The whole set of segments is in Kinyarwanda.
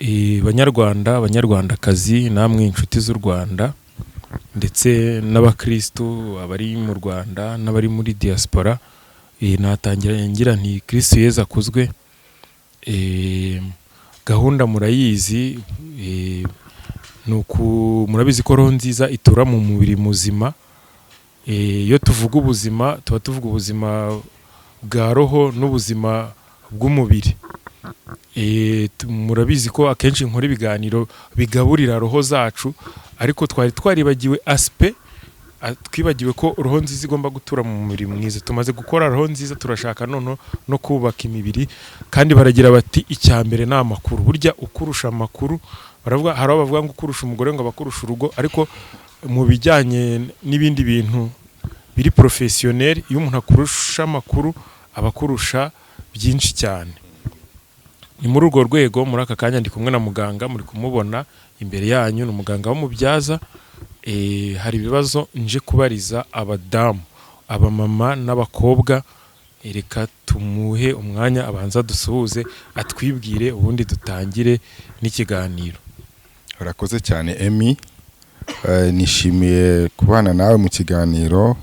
Banyarwanda, Banyarwandakazi, namwe inshuti z'u Rwanda ndetse n'abakristu, abari mu Rwanda n'abari muri diaspora, natangira ngira nti: "Kristu Yezu akuzwe." Gahunda murayizi, ni uku murabizi ko roho nziza itura mu mubiri muzima. Iyo tuvuga ubuzima, tuba tuvuga ubuzima bwa roho n'ubuzima bw'umubiri. Murabizi ko akenshi nkora ibiganiro bigaburira roho zacu, ariko twari twaribagiwe aspect, twibagiwe ko roho nziza igomba gutura mu mubiri mwiza. Tumaze gukora roho nziza, turashaka noneho no kubaka imibiri. Kandi baragira bati: "Icya mbere ni amakuru." Burya ukurusha amakuru, baravuga, hari aho bavuga ngo ukurusha umugore ngo abakurusha urugo, ariko mu bijyanye n'ibindi bintu biri professionnel, iyo umuntu akurusha amakuru aba akurusha byinshi cyane. Ni muri urwo rwego muri aka kanya ndi kumwe na muganga, muri kumubona imbere yanyu, ni umuganga w'umubyaza. Hari ibibazo nje kubariza abadamu, abamama n'abakobwa. Reka tumuhe umwanya abanza dusuhuze, atwibwire, ubundi dutangire n'ikiganiro. Urakoze cyane, Emi. Nishimiye kubana nawe mu kiganiro.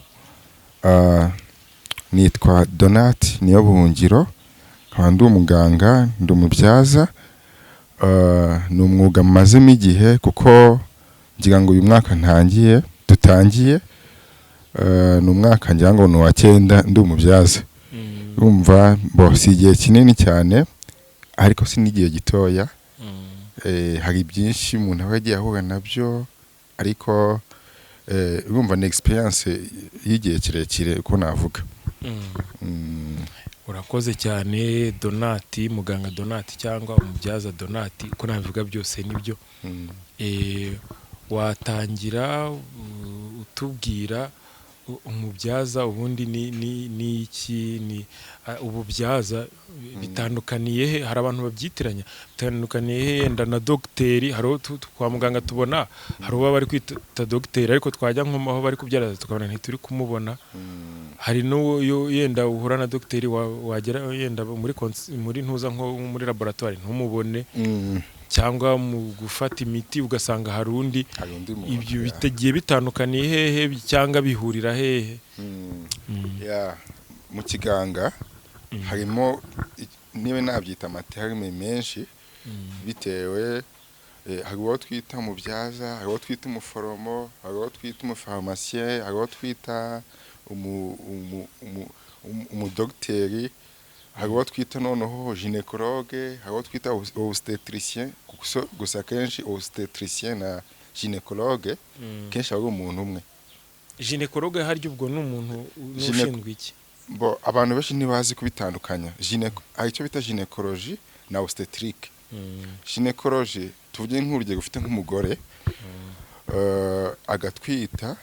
Nitwa Donat Niyo Buhungiro, nkaba ndi umuganga, ndi umubyaza. Ni umwuga mazemo igihe, kuko ngira ngo uyu mwaka ntangiye, dutangiye, ni umwaka ngira ngo ni uwa 9 ndi umubyaza. Urumva bo si igihe kinini cyane, ariko si n'igihe gitoya. Hari byinshi umuntu aba yagiye ahura nabyo, ariko urumva ni experience y'igihe kirekire, uko navuga. Urakoze cyane, Donati, muganga Donati cyangwa umubyaza Donati, uko nabivuga byose nibyo. Watangira utubwira umubyaza ubundi ni iki? Ni ububyaza bitandukaniye he? Hari abantu babyitiranya. Bitandukaniye he yenda na dogiteri? Hari uwo kwa muganga tubona, hari uwo bari kwita dogiteri, ariko twajya nko aho bari kubyara tukabona ntituri kumubona. Hari n'uwo yenda uhura na dogiteri, wagera yenda muri ntuza, nko muri laboratoire, ntumubone, cyangwa mu gufata imiti ugasanga hari undi. Hari undi muntu. Ibyo bitagiye bitandukaniye hehe cyangwa bihurira hehe? Yeah. Mu kiganga harimo niba nabyita ama termes menshi, bitewe hari uwo twita umubyaza, hari uwo twita umuforomo, hari uwo twita umufarumasiye, hari uwo twita umudogiteri, hari uwo twita noneho gynécologue, hari uwo twita obstétricien. Gusa kenshi obstétricien na gynécologue kenshi aba ari umuntu umwe. Gynécologue harya ubwo ni umuntu n'ushinzwe iki? Bo abantu benshi ntibazi kubitandukanya. Hari icyo bita gynécologie na obstétrique. Gynécologie, tuvuge nk'urugero, ufite nk'umugore agatwita,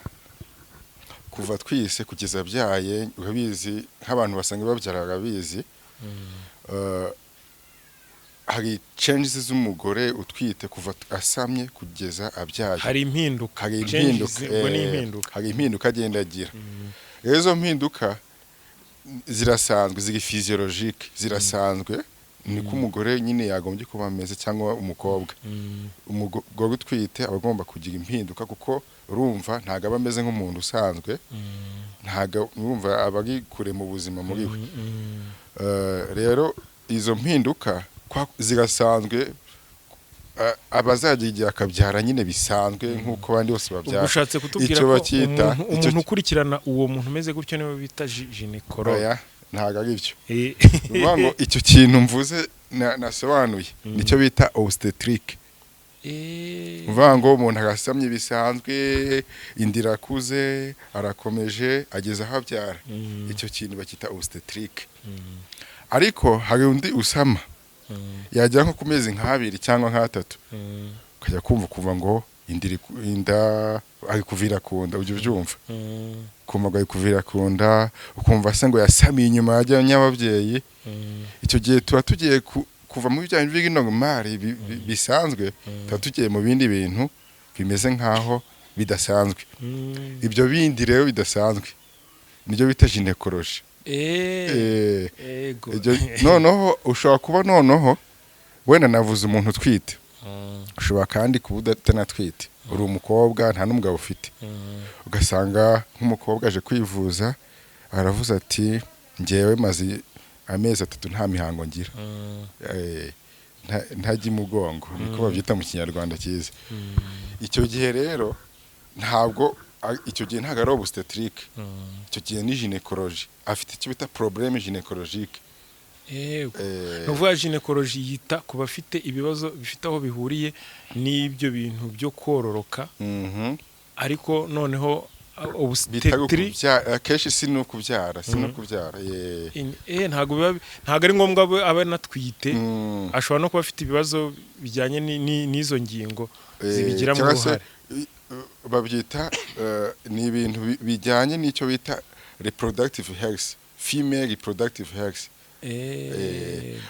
kuva atwise kugeza abyaye, urabizi nk'abantu basanzwe babyara barabizi, hari changes z'umugore utwite kuva asamye kugeza abyaye. Hari impinduka. Hari Changes, impinduka. Ubwo ni impinduka. Hari impinduka agenda agira. Rero izo mpinduka zirasanzwe, ziri physiologique, zirasanzwe, niko umugore nyine yagombye kuba ameze, cyangwa umukobwa. Umugore utwite aba agomba kugira impinduka, kuko urumva ntabwo aba ameze nk'umuntu usanzwe, ntabwo urumva aba ari kure mu buzima muri we. Rero izo mpinduka zirasanzwe, abazagira igihe akabyara nyine bisanzwe nk'uko abandi bose Ubwo babyara. ushatse kutubwira Icyo ko bacyita umuntu ukurikirana uwo muntu umeze gutyo niwe bita gynécologue? Oya, ntabwo ari byo. Ni ukuvuga ngo icyo kintu mvuze nasobanuye nicyo bita obstétrique. Ni ukuvuga ngo umuntu arasamye bisanzwe, inda irakuze, arakomeje, ageze aho abyara, icyo kintu bacyita obstétrique. Ariko hari undi usama, yagera nko ku mezi nk'abiri cyangwa nk'atatu, ukajya kumva kuva ngo inda ari kuvira ku nda, ujya ubyumva, kumva ngo ari kuvira ku nda, ukumva se ngo yasamiye inyuma yajya nyababyeyi. Icyo gihe tuba tugiye kuva muri bya bindi normal bisanzwe, tuba tugiye mu bindi bintu bimeze nk'aho bidasanzwe. Ibyo bindi rero bidasanzwe nibyo bita gynécologie. Ego. Noneho ushobora kuba, noneho wenda navuze umuntu utwite. Ushobora kandi kuba utanatwite, uri umukobwa, nta n'umugabo ufite, ugasanga nk'umukobwa aje kwivuza, aravuze ati: "Ngewe maze amezi 3 nta mihango ngira." Ntajya imugongo, niko babyita mu Kinyarwanda cyiza. Icyo gihe rero ntabwo icyo gihe ntabwo ari obstétrique, icyo gihe ni gynécologie. Afite icyo bita problème gynécologique. Ni ukuvuga gynécologie yita ku bafite ibibazo bifite aho bihuriye n'ibyo bintu byo kororoka, ariko noneho bita obstétri akenshi si no kubyara ye. Ntabwo biba, ntabwo ari ngombwa abe anatwite, ashobora no kuba afite ibibazo bijyanye n'izo ngingo zibigiramo cyangwa se uruhare. Babyita ni ibintu bijyanye n'icyo bita reproductive health, female reproductive health.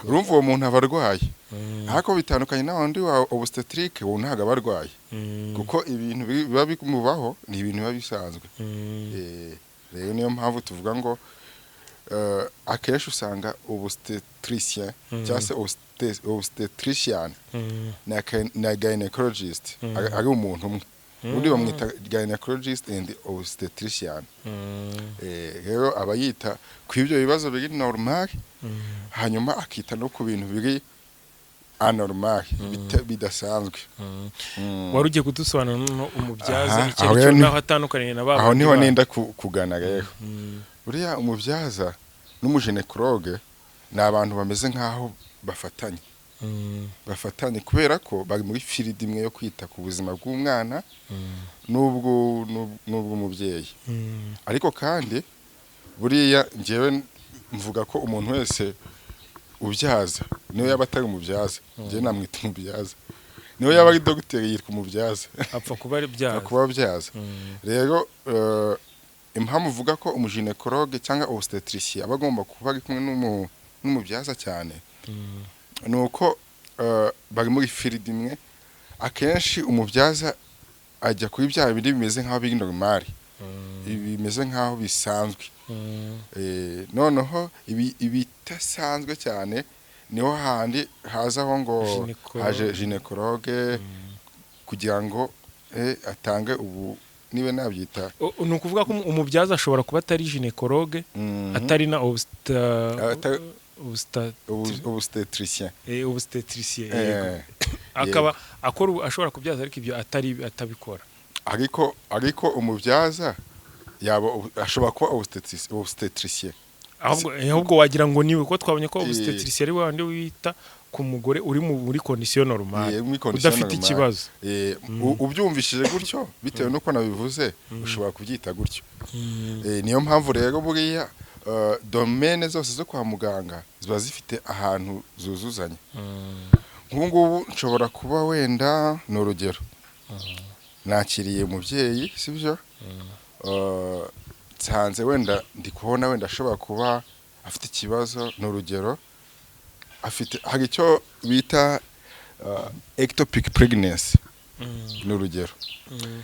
Urumva uwo muntu aba arwaye, ariko bitandukanye na wundi wa obstétrique, uwo ntabwo aba arwaye, kuko ibintu biba bimubaho ni ibintu biba bisanzwe. Rero niyo mpamvu tuvuga ngo akenshi usanga obstétricien cyangwa se obstetrician na gynecologist ari umuntu umwe. Ubundi bamwita gynecologist and obstetrician. Rero aba yita ku ibyo bibazo biri normal, hanyuma akita no ku bintu biri anormal, bidasanzwe. Wari ugiye kudusobanurira noneho umubyaza Aha, icyo aho ari cyo rero n'aho atandukaniye na ba aho bandi niho bandi. nenda kugana rero. Buriya umubyaza n'umugynécologue ni abantu bameze nk'aho bafatanye, bafatanye kubera ko bari muri field imwe yo kwita ku buzima bw'umwana n'ubw'umubyeyi. Ariko kandi buriya njyewe mvuga ko umuntu wese ubyaza, niyo yaba atari umubyaza, njyewe namwita umubyaza, niyo yaba ari dogiteri yitwa umubyaza. Apfa kuba ari byaza. Kuba abyaza. Rero impamvu uvuga ko umugynécologue cyangwa obstétricien aba agomba kuba ari kumwe n'umubyaza cyane, ni uko bari muri field imwe. Akenshi umubyaza ajya kuri bya bindi bimeze nk'aho biri normal, bimeze nk'aho bisanzwe. Noneho ibidasanzwe cyane niho handi hazaho ngo Gynécologue. haje gynécologue kugira ngo atange ubu, niba nabyita. Ni ukuvuga ko umubyaza ashobora kuba atari gynécologue, atari na obstétricien. Obstétricien, yego. Akaba akora ashobora kubyaza, ariko ibyo atari atabikora. Ariko umubyaza yaba ashobora kuba obstétricien. Ahubwo wagira ngo niwe, kuko twabonye ko obstétricien ari wa wundi wita ku mugore uri muri condition normale, muri condition udafite normale. ikibazo. Ubyumvishije gutyo, bitewe n'uko nabivuze, ushobora kubyita gutyo. Niyo mpamvu rero buriya domaine zose zo kwa muganga ziba zifite ahantu zuzuzanya. Nk'ubu ngubu nshobora kuba wenda, ni urugero, nakiriye umubyeyi, sibyo? Nsanze wenda ndi kubona wenda ashobora kuba afite ikibazo, ni urugero, afite, hari icyo bita ectopic pregnancy, ni urugero.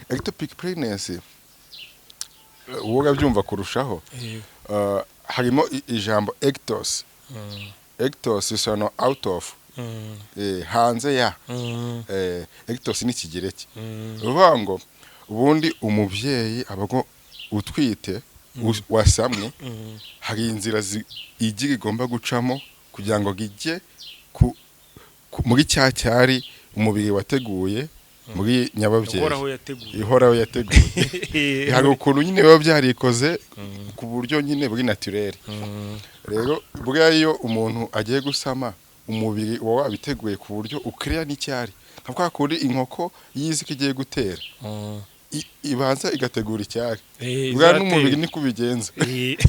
Ectopic pregnancy, wowe urabyumva kurushaho. Harimo ijambo ectos. Ectos bisobanura out of, hanze ya. Ectos ni Ikigereki. Uvuga ngo ubundi umubyeyi aba utwite, wasamwe, hari inzira igi rigomba gucamo kugira ngo rijye muri cya cyari umubiri wateguye muri nyababyeyi. Uhoraho yateguye. Ihoraho yateguye. Hari ukuntu nyine biba byarikoze ku buryo nyine buri naturel. Rero buriya iyo umuntu agiye gusama, umubiri uba wabiteguye ku buryo ukiriya n'icyari, nka kwa kundi inkoko yizi ko igiye gutera, ibanza igategura icyari. Buriya n'umubiri niko ubigenza.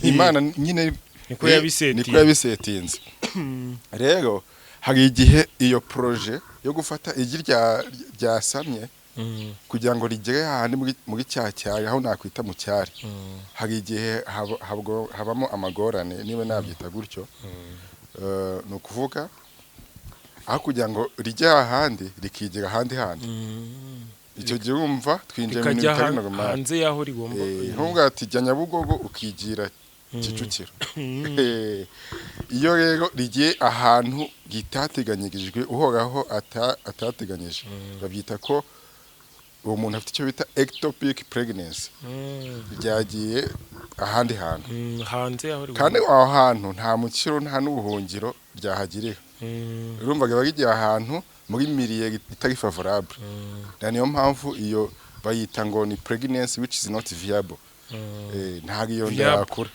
Imana nyine Niko yabisetinze. Niko yabisetinze. Rero hari igihe iyo projet yo gufata igi ryasamye kugira ngo rigere hahandi muri cya cyari, aho nakwita mu cyari, hari igihe habamo amagorane, niba nabyita gutyo. Ni ukuvuga aho kugira ngo rijye ahandi, rikigira ahandi handi. Icyo gihe urumva twinjiye mu bintu rikajya bitari normal. Hanze y'aho rigomba. Ntuvuga ati jya Nyabugogo ukigira. Kicukiro. Iyo rero rigiye ahantu ritateganyirijwe, Uhoraho atateganyije, babyita ko uwo muntu afite icyo bita ectopic pregnancy, ryagiye ahandi hantu. Hanze aho Kandi aho hantu nta mukiro, nta n'ubuhungiro ryahagirira. Urumva riba rigiye ahantu muri milieu itari favorable. Na niyo mpamvu iyo bayita ngo ni pregnancy which is not viable. Ntabwo iyo nda Viable. yakura,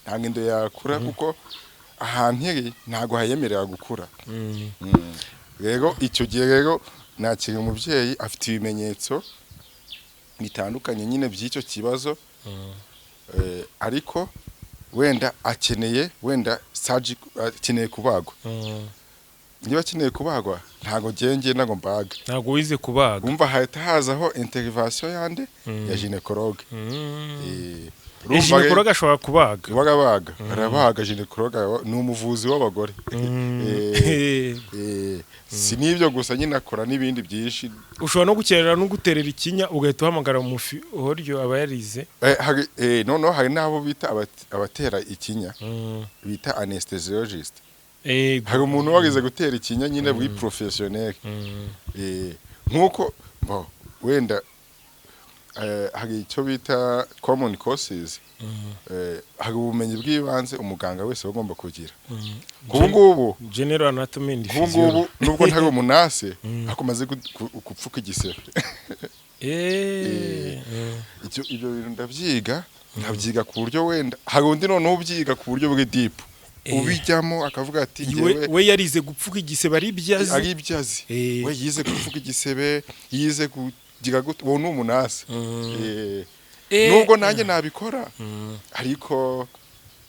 ntabwo inda yakura, kuko ahantu iri ntabwo hayemerera gukura. Rero icyo gihe rero nakira umubyeyi afite ibimenyetso bitandukanye nyine by'icyo kibazo, ariko wenda akeneye wenda surgical, akeneye kubagwa. Niba akeneye kubagwa, ntabwo ngiye ngenda ngo mbage. Ntabwo wize kubaga. Wumva hahita hazaho intervention yande? Ya gynécologue. Urumva Gynécologue ashobora kubaga? Barabaga, barabaga. Gynécologue ni umuvuzi w'abagore. Si n'ibyo gusa nyine, akora n'ibindi byinshi. Ushobora no gukerera no guterera ikinya, ugahita uhamagara umufi uhoryo aba yarize. Noneho hari n'abo bita abatera ikinya, bita anesthesiologist. Hari umuntu warize gutera ikinya nyine buri professionnel. Nk'uko bo wenda hari icyo bita common courses, hari ubumenyi bw'ibanze umuganga wese aba agomba kugira. Ubu ngubu General anatomy and ubu ngubu nubwo ntari umunurse, ariko maze gupfuka igisebe. Ibyo bintu ndabyiga, nkabyiga ku buryo wenda hari undi noneho ubyiga ku buryo buri deep, ubijyamo akavuga ati We, njyewe we yarize gupfuka igisebe, ari ibyo azi. Ari ibyo azi. We yize gupfuka igisebe, yize kugira gute, uwo ni umunurse. Nubwo nanjye nabikora, ariko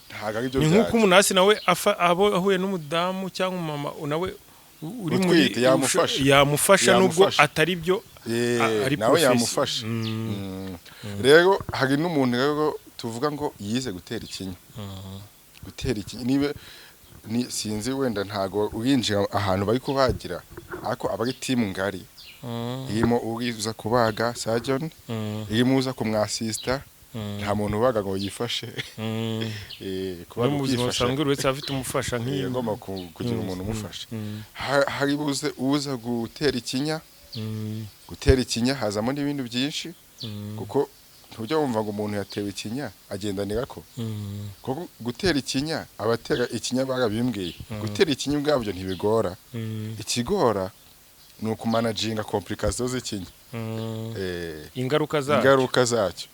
ntabwo ari byo Ni nk'uko byanjye. Umunurse nawe afa abo ahuye n'umudamu cyangwa umumama nawe uri muri Utwite, yamufasha. Yamufasha nubwo Yamufasha. atari byo ari Nawe profession. yamufasha. Rero hari n'umuntu rero tuvuga ngo yize gutera ikinya. Gutera ikinya niba ni sinzi, wenda ntago urinjira ahantu bari kubagira, ariko aba ari team ngari irimo uriza kubaga, surgeon, irimo uza kumwasista. Nta muntu ubaga ngo yifashe. Kubaga No mu buzima ukifasha, busanzwe buri wese aba afite umufasha nk'iyo agomba kugira umuntu umufasha. Hari buze uza gutera ikinya. Gutera ikinya hazamo n'ibindi byinshi, kuko ntujya wumva ngo umuntu yatewe ikinya agendanira ko kuko gutera ikinya, abatera ikinya barabimbwiye, gutera ikinya ubwabyo ntibigora. Ikigora ni ukumanaginga complications z'ikinya. Ingaruka zacyo. Ingaruka zacyo,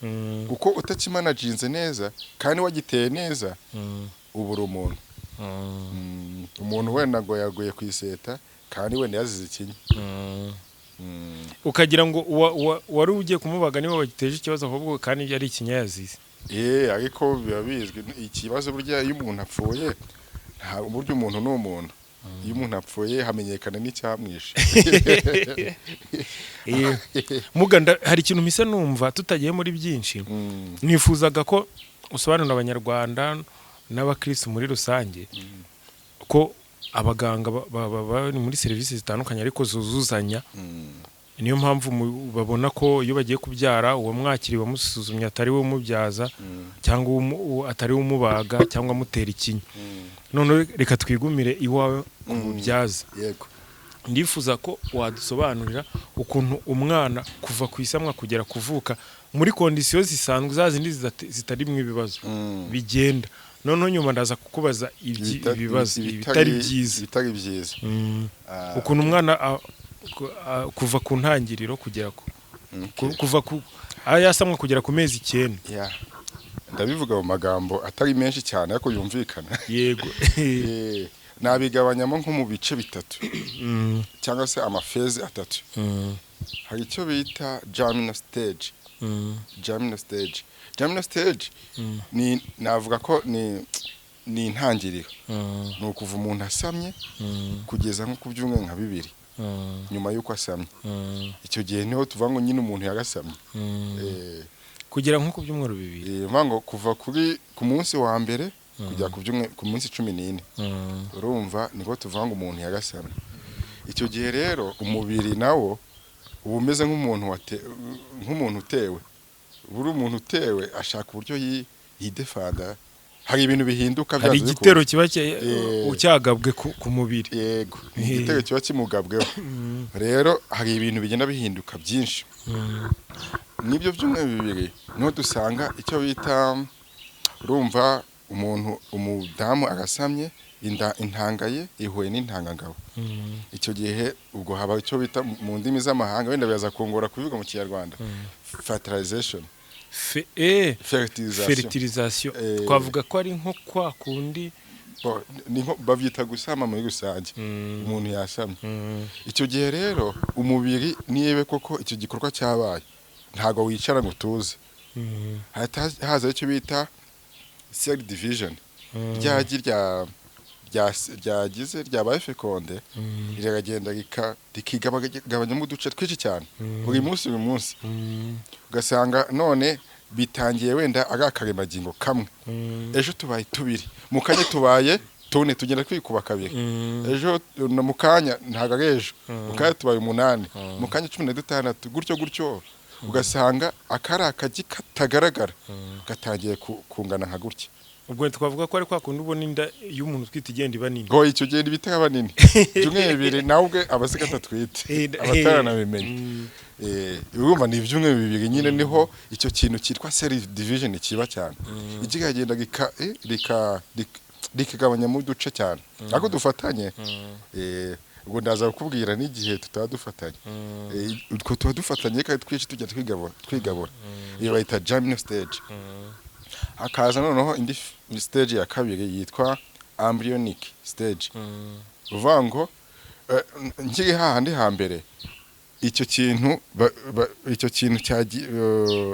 kuko utakimanaginze neza kandi wagiteye neza, ubura umuntu. Umuntu wenda ngo yaguye ku iseta kandi wenda yazize ikinya. Ukagira ngo wari ugiye kumubaga niwe wagiteje ikibazo, ahubwo kandi ari ikinya yazize. Ariko biba bizwi ikibazo. Burya iyo umuntu apfuye, nta buryo, umuntu ni umuntu, iyo umuntu apfuye hamenyekana n'icyamwishe. Muganda, hari ikintu mpise numva tutagiye muri byinshi. Nifuzaga ko usobanurira Abanyarwanda n'abakirisitu muri rusange ko abaganga bari muri serivisi zitandukanye ariko zuzuzanya. Niyo mpamvu babona ko iyo bagiye kubyara, uwo mwakiriye wamusuzumye atari we umubyaza, cyangwa atari we umubaga cyangwa amutera ikinya. None reka twigumire iwawe ku bubyaza. Yego. Ndifuza ko wadusobanurira ukuntu umwana kuva ku isamwa kugera kuvuka muri conditions zisanzwe, za zindi zitarimo ibibazo, bigenda. Noneho nyuma ndaza kukubaza ibibazo ibitari byiza. Ibitari byiza. Ukuntu umwana kuva ku ntangiriro kugera ku kuva ku aho yasamwa kugera ku mezi 9. Yeah. Ndabivuga mu magambo atari menshi cyane ariko yumvikana. Yego. Nabigabanyamo nko mu bice bitatu cyangwa se amaphases atatu. Hari icyo bita germinal stage. Germinal stage, germinal stage ni navuga ko ni intangiriro, ni ukuva umuntu asamye kugeza nko ku byumweru nka 2 nyuma y'uko asamye. Icyo gihe niho tuvuga ngo nyine umuntu yarasamye. Kugera nko ku byumweru 2. Mvuga ngo kuva kuri ku munsi wa mbere kugera ku byumwe ku munsi 14, urumva niko tuvuga ngo umuntu yarasamye. Icyo gihe rero umubiri nawo uba umeze nk'umuntu utewe. Buri umuntu utewe ashaka uburyo Yidefanda, hari ibintu bihinduka Hari byanze igitero bikunze. kiba cyagabwe ku mubiri. Yego, ni igitero kiba kimugabweho. Rero hari ibintu bigenda bihinduka byinshi. N'ibyo byumweru 2 niho dusanga icyo bita, urumva, umuntu, umudamu agasamye, inda, intanga ye ihuye n'intangangabo. Icyo gihe ubwo haba icyo bita mu ndimi z'amahanga, wenda biraza kungora kubivuga mu Kinyarwanda, fertilization. Fertilization. Fertilisation. Twavuga ko ari nko kwa kundi Bo, ni nko babyita gusama muri rusange. Umuntu yasamye. Icyo gihe rero umubiri, niba koko icyo gikorwa cyabaye, ntabwo wicara ngo utuze. Hahita haza icyo bita cell division. Rya gi ryagize, ryabaye fécondé, riragenda rikigabanyamo uduce twinshi cyane buri munsi, buri munsi. Ugasanga none bitangiye wenda ari akaremagingo kamwe, ejo tubaye tubiri, mu kanya tubaye tune, tugenda twikuba kabiri. Ejo no mu kanya, ntabwo ari ejo, mu kanya tubaye umunani, mu kanya 16, gutyo gutyo. Ugasanga akari akagi katagaragara gatangiye kungana nka gutya. Ubwo twavuga ko ari kwa kundi ubona inda y'umuntu utwite igenda iba nini. Ngo icyo gihe ntibitaba nini, ibyumweru 2 nawe ubwe aba asigaye atatwite, abataranabimenya. Urumva ni ibyumweru 2 nyine niho icyo kintu cyitwa cell division kiba cyane, ikikagenda rikagabanyamo uduce cyane, ariko dufatanye. Ubwo ndaza kukubwira n'igihe tutaba dufatanye. Utwo tuba dufatanye kandi twinshi, tujya twigabura twigabura. Iyo bayita germinal stage. Hakaza noneho indi stage ya kabiri yitwa embryonic stage. Uvuga ngo nkiri hahandi hambere, icyo kintu icyo kintu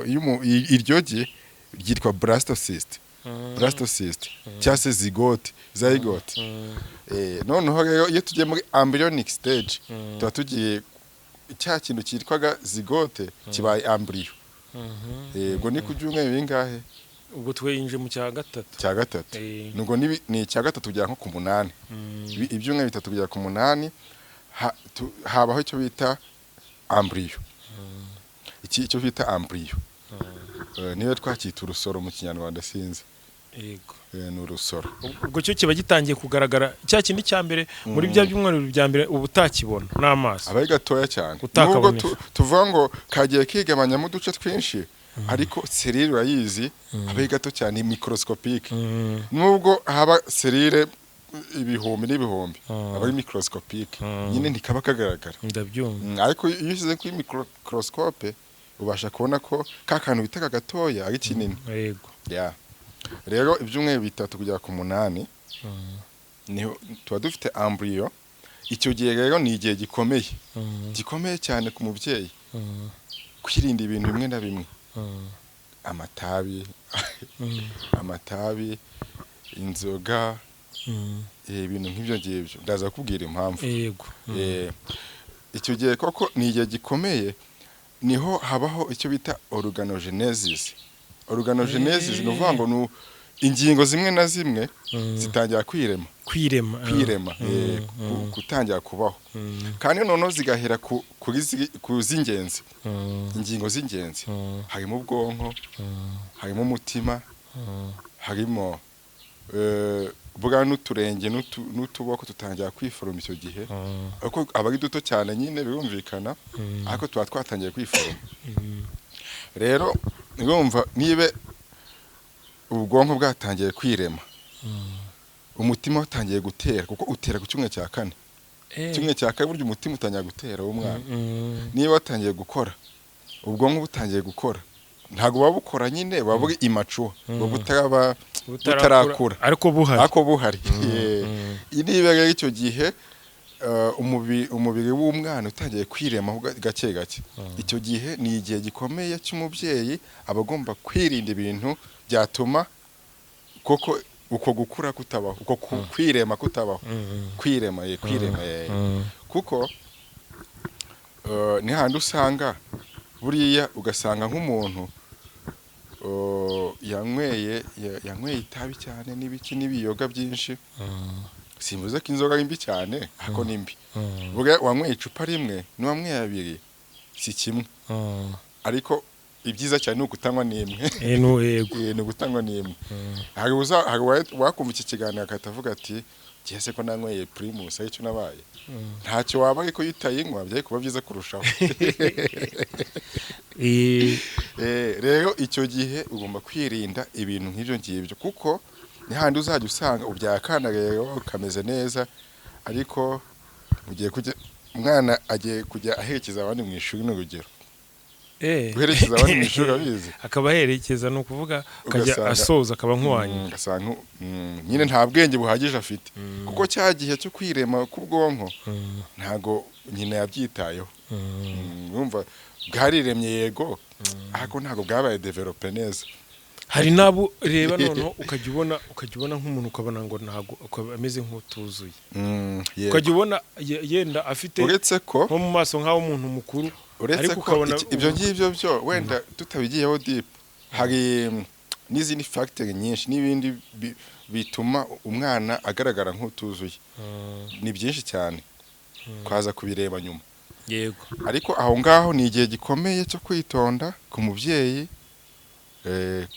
iyo iryo gi ryitwa blastocyst, blastocyst cyangwa se zygote, zygote. Noneho rero iyo tugiye muri embryonic stage, tuba tugiye cya kintu cyitwaga zygote kibaye embryo. Ubwo ni ku byumweru bingahe? Ubwo twinjiye mu cya gatatu. Cya gatatu. Nubwo ni icya gatatu kugera nko ku munani. Ibyumweru 3 kugera ku munani habaho icyo bita embryo, iki icyo bita embryo. Niba twacyita urusoro mu Kinyarwanda, sinzi. Yego. Ni urusoro. Ubwo cyo kiba gitangiye kugaragara, cya kindi cya mbere muri bya byumweru bya mbere uba utakibona n'amaso. Aba ari gatoya cyane, nubwo Utakabonesha. tuvuga ngo kagiye kigabanyamo uduce twinshi, ariko cellule urayizi, aba ari gato cyane, microscopique. Nubwo haba cellule ibihumbi n'ibihumbi, aba ari microscopique nyine, ntikaba kagaragara. Ndabyumva. Ariko iyo ushyize kuri microscope ubasha kubona ko ka kantu bitaga gatoya ari kinini. Ya, rero ibyumweru 3 kugera ku munani niho tuba dufite embryo. Icyo gihe rero ni igihe gikomeye, gikomeye cyane ku mubyeyi kwirinda ibintu bimwe na bimwe: amatabi, amatabi, inzoga, ibintu nk'ibyo ngibyo. Ndaza kukubwira impamvu. Yego. Icyo gihe koko ni igihe gikomeye, niho habaho icyo bita organogenesis. Organogenesis ni ukuvuga ngo ni ingingo zimwe na zimwe zitangira kwirema. Kwirema. Kwirema, gutangira kubaho, kandi noneho zigahera ku z'ingenzi, ingingo z'ingenzi. Harimo ubwonko, harimo umutima, harimo buriya n'uturenge n'utuboko tutangira kwiforoma icyo gihe, ariko aba ari duto cyane nyine, birumvikana, ariko tuba twatangiye kwiforoma. Rero urumva, niba ubwonko bwatangiye kwirema, umutima watangiye gutera, kuko utera ku cyumweru cya kane. Icyumweru cya kane burya umutima utangira gutera w'umwana. Niba watangiye gukora, ubwonko butangiye gukora, ntabwo buba bukora nyine, buba buri immature, buba butaraba, butarakura. Ariko buhari. Ariko buhari. Niba rero icyo gihe umubiri w'umwana utangiye kwirema gake gake, icyo gihe ni igihe gikomeye cy'umubyeyi, aba agomba kwirinda ibintu byatuma koko uko gukura kutabaho, uko kwirema kutabaho. Kwirema, kwirema, kuko ni handi usanga buriya ugasanga nk'umuntu yanyweye itabi cyane n'ibiki n'ibiyoga byinshi. Simvuze ko inzoga ari mbi cyane, ariko ni mbi. Buriya wanyweye icupa rimwe n'uwanyweye abiri si kimwe. Ariko Ibyiza cyane ni ukutanywa n'imwe. No, yego. Ni ugutanywa n'imwe. Hari wakumva iki kiganiro agahita avuga ati: "Jye se ko nanyweye Primus aricyo nabaye?" Ntacyo waba, ariko iyo utayinywa byari kuba byiza kurushaho. Rero icyo gihe ugomba kwirinda ibintu nk'ibyo ngibyo, kuko ni handi uzajya usanga ubyaye akana rero kameze neza, ariko mugiye kujya, umwana agiye kujya aherekeza abandi mu ishuri, ni urugero. Guherekeza abandi mu ishuri urabizi. Akaba aherekeza, ni ukuvuga akajya asoza akaba nk'uwanyuma. Ugasanga nyine nta bwenge buhagije afite, kuko cya gihe cyo kwirema k'ubwonko ntago nyina yabyitayeho. Urumva bwariremye yego, ariko ntabwo bwabaye développé neza. Hari n'abo reba noneho ukajya ubona nk'umuntu, ukabona ngo ntabwo, ukaba ameze nk'utuzuye. Ukajya ubona yenda afite Uretse ko nko mu maso nk'aho umuntu mukuru, uretse ariko ko ukabona ibyo ngibyo byo wenda tutabigiyeho deep, hari n'izindi factor nyinshi n'ibindi bituma umwana agaragara nk'utuzuye. Ni byinshi cyane, twaza kubireba nyuma. Ariko aho ngaho ni igihe gikomeye cyo kwitonda ku mubyeyi,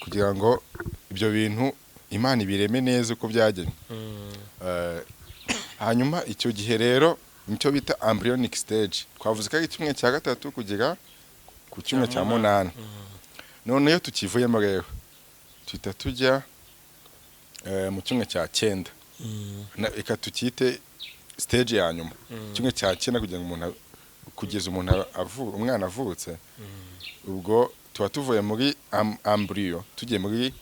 kugira ngo ibyo bintu Imana ibireme neza uko byagenwe. Hanyuma icyo gihe rero nicyo bita embryonic stage. Twavuze ko ari icyumweru cya gatatu kugera ku cyumweru cya munani. None iyo tukivuyemo rero tuhita tujya mu cyumweru cya cyenda. Reka tukite stage ya nyuma, icyumweru cya cyenda kugira ngo umuntu kugeza umuntu umwana avutse. Ubwo tuba tuvuye muri embryo tugiye muri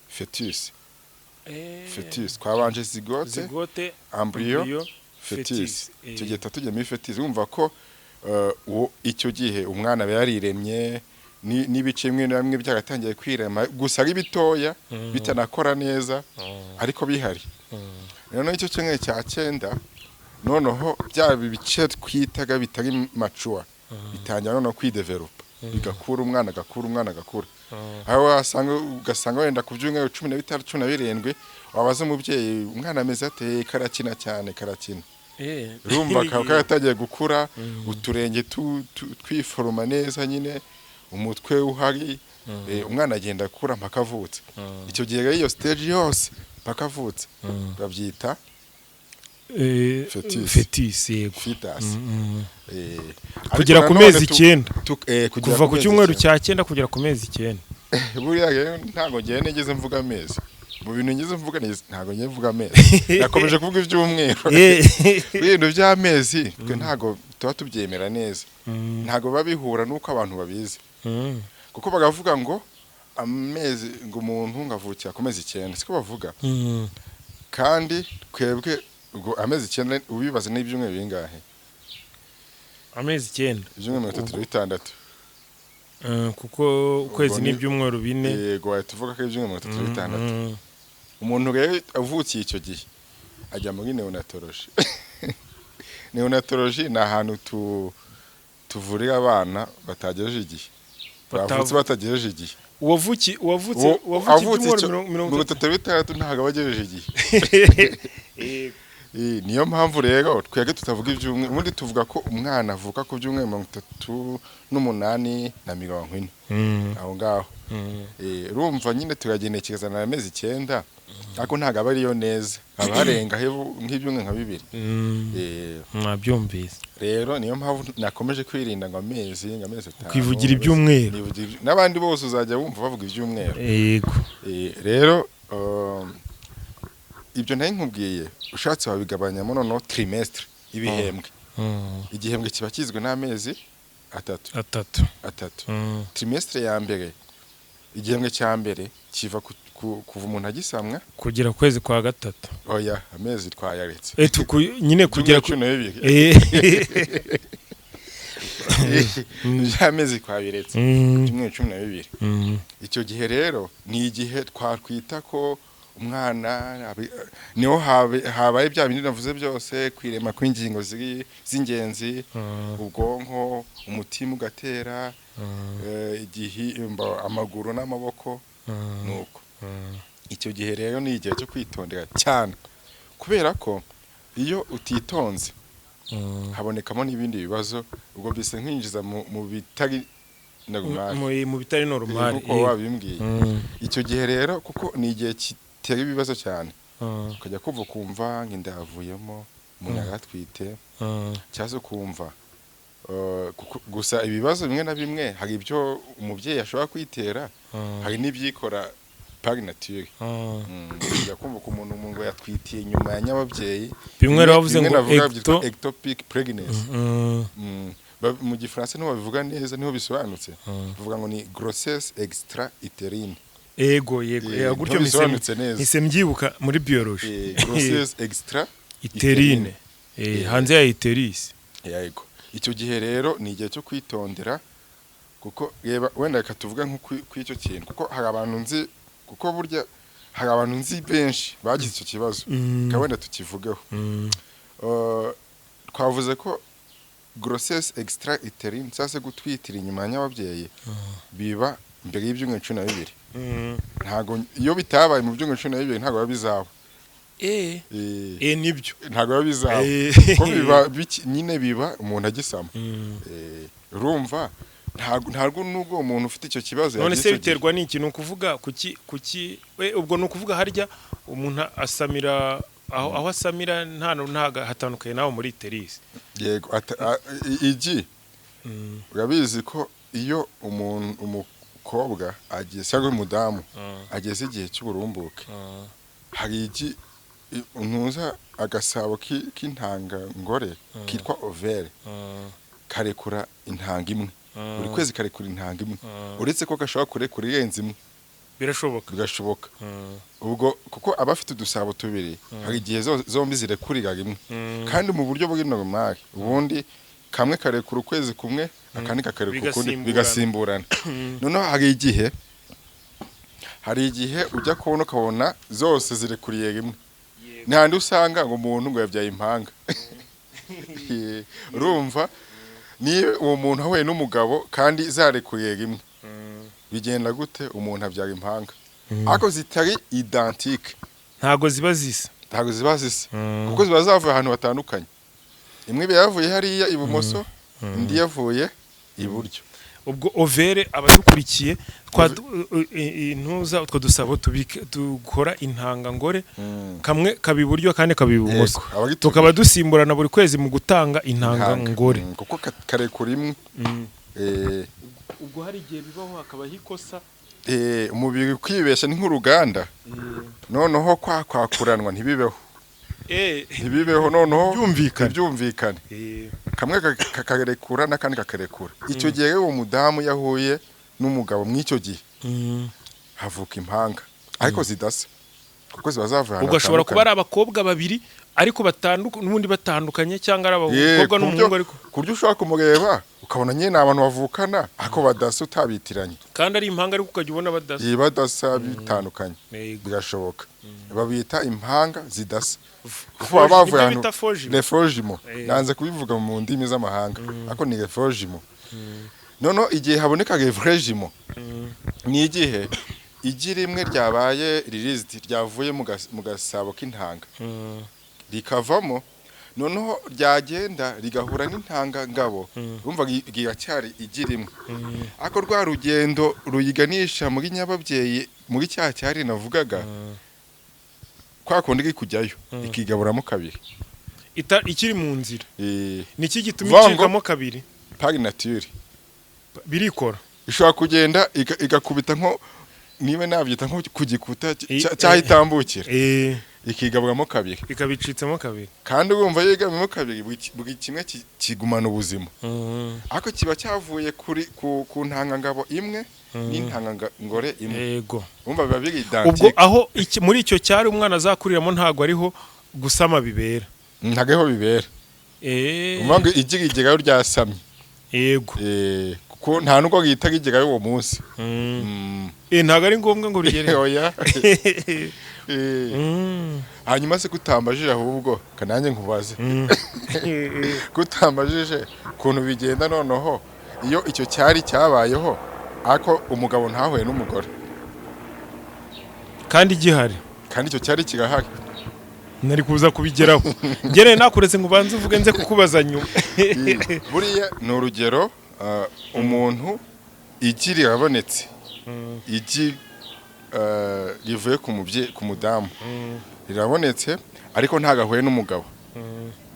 fœtus. Fœtus, twabanje zygote, zygote, embryo, embryo, fœtus. Fœtus. Icyo gihe tuba tugiye muri fœtus. Wumva ko icyo gihe umwana aba yariremye, n'ibice bimwe na bimwe byagatangiye kwirema, gusa ari bitoya, bitanakora neza, ariko bihari. Noneho icyo cyumweru cya cyenda, noneho bya bice twitaga bitari mature bitangira noneho kwidevelopa, bigakura, umwana agakura, umwana agakura, aho wasanga ugasanga wenda ku byumweru 15, 17, wabaza umubyeyi: "Umwana ameze ate?" "Karakina cyane, karakina." Urumva kaba karatangiye gukura, uturenge twiforoma neza nyine, umutwe uhari, umwana agenda akura mpaka avutse. Icyo gihe rero iyo stage yose mpaka avutse babyita fœtus. Fœtus, yego. Fetus. Kugera Ariko ku nanone mezi 9. Kugera Kuva ku mezi cyumweru 9. cya cyenda kugera ku mezi 9. Buriya rero ntabwo ngewe nigeze mvuga amezi. Mu bintu nigeze mvuga ntabwo ngiye mvuga amezi, nakomeje kuvuga ibyumweru. Ibintu by'amezi twe ntabwo tuba tubyemera neza, ntabwo biba bihura n'uko abantu babizi, kuko bakavuga ngo amezi, ngo umuntu ngo avukira ku mezi 9, siko bavuga? Kandi twebwe ubwo amezi 9 ubibaze n'ibyumweru bingahe? Amezi 9. Ibyumweru 36. Kuko ukwezi Ubwo ni ibyumweru 4. Yego, wahita uvuga ko ari ibyumweru 36. Umuntu rero avukiye icyo gihe ajya muri néonatologie. Néonatologie ni ahantu tuvurira abana batagejeje igihe, bavutse batagejeje igihe. Uwavutse uwavutse Avutse ibyumweru icyo mirongo 36 ntabwo aba agejeje igihe. Yego. Niyo mpamvu rero twebwe tutavuga ibyumweru. Ubundi tuvuga ko umwana avuka ku byumweru 38 na 40, aho ngaho. Urumva nyine turagenekereza na amezi 9, ariko ntabwo aba ariyo neza, haba harenga nk'ibyumweru nka 2. Mwabyumvise. Rero niyo mpamvu nakomeje kwirinda ngo amezi, ngo amezi 5. Ukivugira ibyumweru. N'abandi bose uzajya wumva bavuga ibyumweru. Yego. Rero ibyo nari nkubwiye, ushatse wabigabanyamo noneho trimestre, ibihembwe. Igihembwe kiba kigizwe n'amezi 3. 3. 3. Trimestre ya mbere, igihembwe cya mbere kiva kuva umuntu agisamwa kugera ku kwezi kwa gatatu. Oya, amezi twayaretse. Nyine kugera ku 12. By'amezi twabiretse. Ibyumweru 12. Icyo gihe rero ni igihe twakwita ko umwana niho habaye bya bindi navuze byose: kwirema kw'ingingo ziri z'ingenzi, ubwonko, umutima ugatera, igihimba, amaguru n'amaboko. Nuko icyo gihe rero ni igihe cyo kwitondera cyane, kubera ko iyo utitonze habonekamo n'ibindi bibazo. Ubwo mbese nkwinjiza mu bitari normal. Mu bitari normal. Nkuko wabimbwiye. Icyo gihe rero, kuko ni igihe kitera ibibazo cyane, ukajya kumva ukumva ngo inda yavuyemo, umuntu yaratwite, cyangwa se ukumva gusa ibibazo bimwe na bimwe, hari ibyo umubyeyi ashobora kwitera, hari n'ibyikora par nature. Ujya kumva ku muntu ngo yatwitiye inyuma ya nyababyeyi. Bimwe rero bavuze Bimwe ngo navuga byitwa ectopic pregnancy. Mu Gifaransa niho babivuga neza, niho bisobanutse. Bavuga ngo ni grossesse extra utérine. Yego. Gutyo niho bisobanutse neza. Mpise mbyibuka muri biology. Grossesse extra utérine. Hanze ya utérus. Yego, icyo gihe rero ni igihe cyo kwitondera, kuko reba, wenda reka tuvuge nko ku icyo kintu, kuko hari abantu nzi, kuko burya hari abantu nzi benshi bagize icyo kibazo. Reka wenda tukivugeho. Twavuze ko grossesse extra utérine, cyangwa se gutwitira inyuma ya nyababyeyi, biba mbere y'ibyumweru 12. Ntago iyo bitabaye mu byumweru 12, ntabwo biba bizaba. Nibyo. Ntabwo biba bizaba, kuko biba nyine biba umuntu agisama. Urumva ntabwo nubwo umuntu ufite icyo kibazo None yagize se icyo gihe. biterwa n'iki? Ni ukuvuga kuki we, ubwo ni ukuvuga harya umuntu asamira aho asamira ntago hatandukanye naho muri utérus? Yego, igi urabizi ko iyo umuntu, umukobwa ageze, cyangwa umudamu ageze igihe cy'uburumbuke, hari igi ntuza agasabo k'intangangore kitwa ovaire karekura intanga imwe buri kwezi, karekura intanga imwe, uretse ko gashobora kurekura irenze imwe. Birashoboka. Bigashoboka. Ubwo kuko aba afite udusabo tubiri, hari igihe zombi zirekurira rimwe. Kandi mu buryo buri normal, ubundi kamwe karekura ukwezi kumwe, akandi kakarekura ukundi. Bigasimburana. Bigasimburana. Noneho hari igihe ujya kubona ukabona zose zirekuriye rimwe. Ntihandi usanga ngo umuntu ngo yabyaye impanga. Urumva niba uwo muntu ahuye n'umugabo kandi zarekuriye rimwe, bigenda gute? Umuntu abyara impanga, ariko zitari identique. Ntago ziba zisa. Ntabwo ziba zisa, kuko ziba zavuye ahantu hatandukanye. Imwe iba yavuye hariya ibumoso, indi yavuye iburyo. Ubwo ovaire, abadukurikiye, intuza utwo dusabo tubike dukora intangangore, kamwe kaba iburyo, akandi kaba ibumoso. Yego, aba ari Tukaba dusimburana buri kwezi mu gutanga intangangore. Kuko karekura imwe. Ubwo hari igihe bibaho hakabaho ikosa. Umubiri ukibeshya, ni nk'uruganda. Noneho kwa kwakuranwa ntibibeho, ntibibeho noneho. Byumvikane. Ntibyumvikane. Kamwe kakarekura n'akandi kakarekura. Icyo gihe rero, uwo mudamu yahuye n'umugabo mw'icyo gihe, havuka impanga, ariko zidasa, kuko ziba zavuye ahantu Ubwo ashobora kuba ari hatandukanye. abakobwa babiri ariko batandukanye, n'ubundi batandukanye, cyangwa ari Ye, abakobwa ku buryo n'umuhungu ariko ku buryo ushobora kumureba ukabona nyine ni abantu bavukana ariko badasa, utabitiranye. Kandi ari impanga, ariko ukajya ubona badasa. Ye, badasa, bitandukanye. Birashoboka, babita impanga zidasa kuko baba bavuye Nibyo ahantu bita faux jumeaux. Les faux jumeaux. Nanze kubivuga mu ndimi z'amahanga, ariko ni les faux jumeaux. Noneho igihe haboneka les vrais jumeaux ni igihe igi rimwe ryabaye released, ryavuye mu gasabo k'intanga, rikavamo, noneho ryagenda rigahura n'intanga ngabo. Urumva riracyari igi rimwe, ariko rwa rugendo ruyiganisha muri nyababyeyi, muri cya cyari navugaga, kwa kundi iri kujyayo, ikigaburamo kabiri. Ikiri mu nzira. Niki gituma Vuga ngo icikamo kabiri? Par nature. Birikora. Ishobora kugenda igakubita, nko niba nabyita nko ku gikuta cy'aho itambukira, ikigaburamo kabiri. Ikabicitsemo kabiri. Kandi urumva yigamyemo kabiri, buri kimwe kigumana ubuzima, ariko kiba cyavuye kuri ku ntangangabo imwe n'intangangore imwe. Urumva biba biri Ubwo identique. aho muri icyo cyari umwana azakuriramo, ntabwo ariho gusama bibera. Ntabwo ariho bibera. Urumva ngo igi rigerayo ryasamye. Kuko nta nubwo rihita rigerayo uwo munsi. Ntabwo ari ngombwa ngo rigere. Oya. Hanyuma se kutambajije, ahubwo kananjye nkubaze, kutambajije ukuntu bigenda noneho iyo icyo cyari cyabayeho ariko umugabo ntahuye n'umugore? Kandi gihari. Kandi icyo cyari kirahari. Nari kuza kubigeraho, ngereye nakuretse ngo ubanze uvuge, nze kukubaza nyuma. Buriya ni urugero, umuntu Igi rirabonetse, igi rivuye ku mubyeyi, ku mudamu, rirabonetse ariko ntabwo ahuye n'umugabo.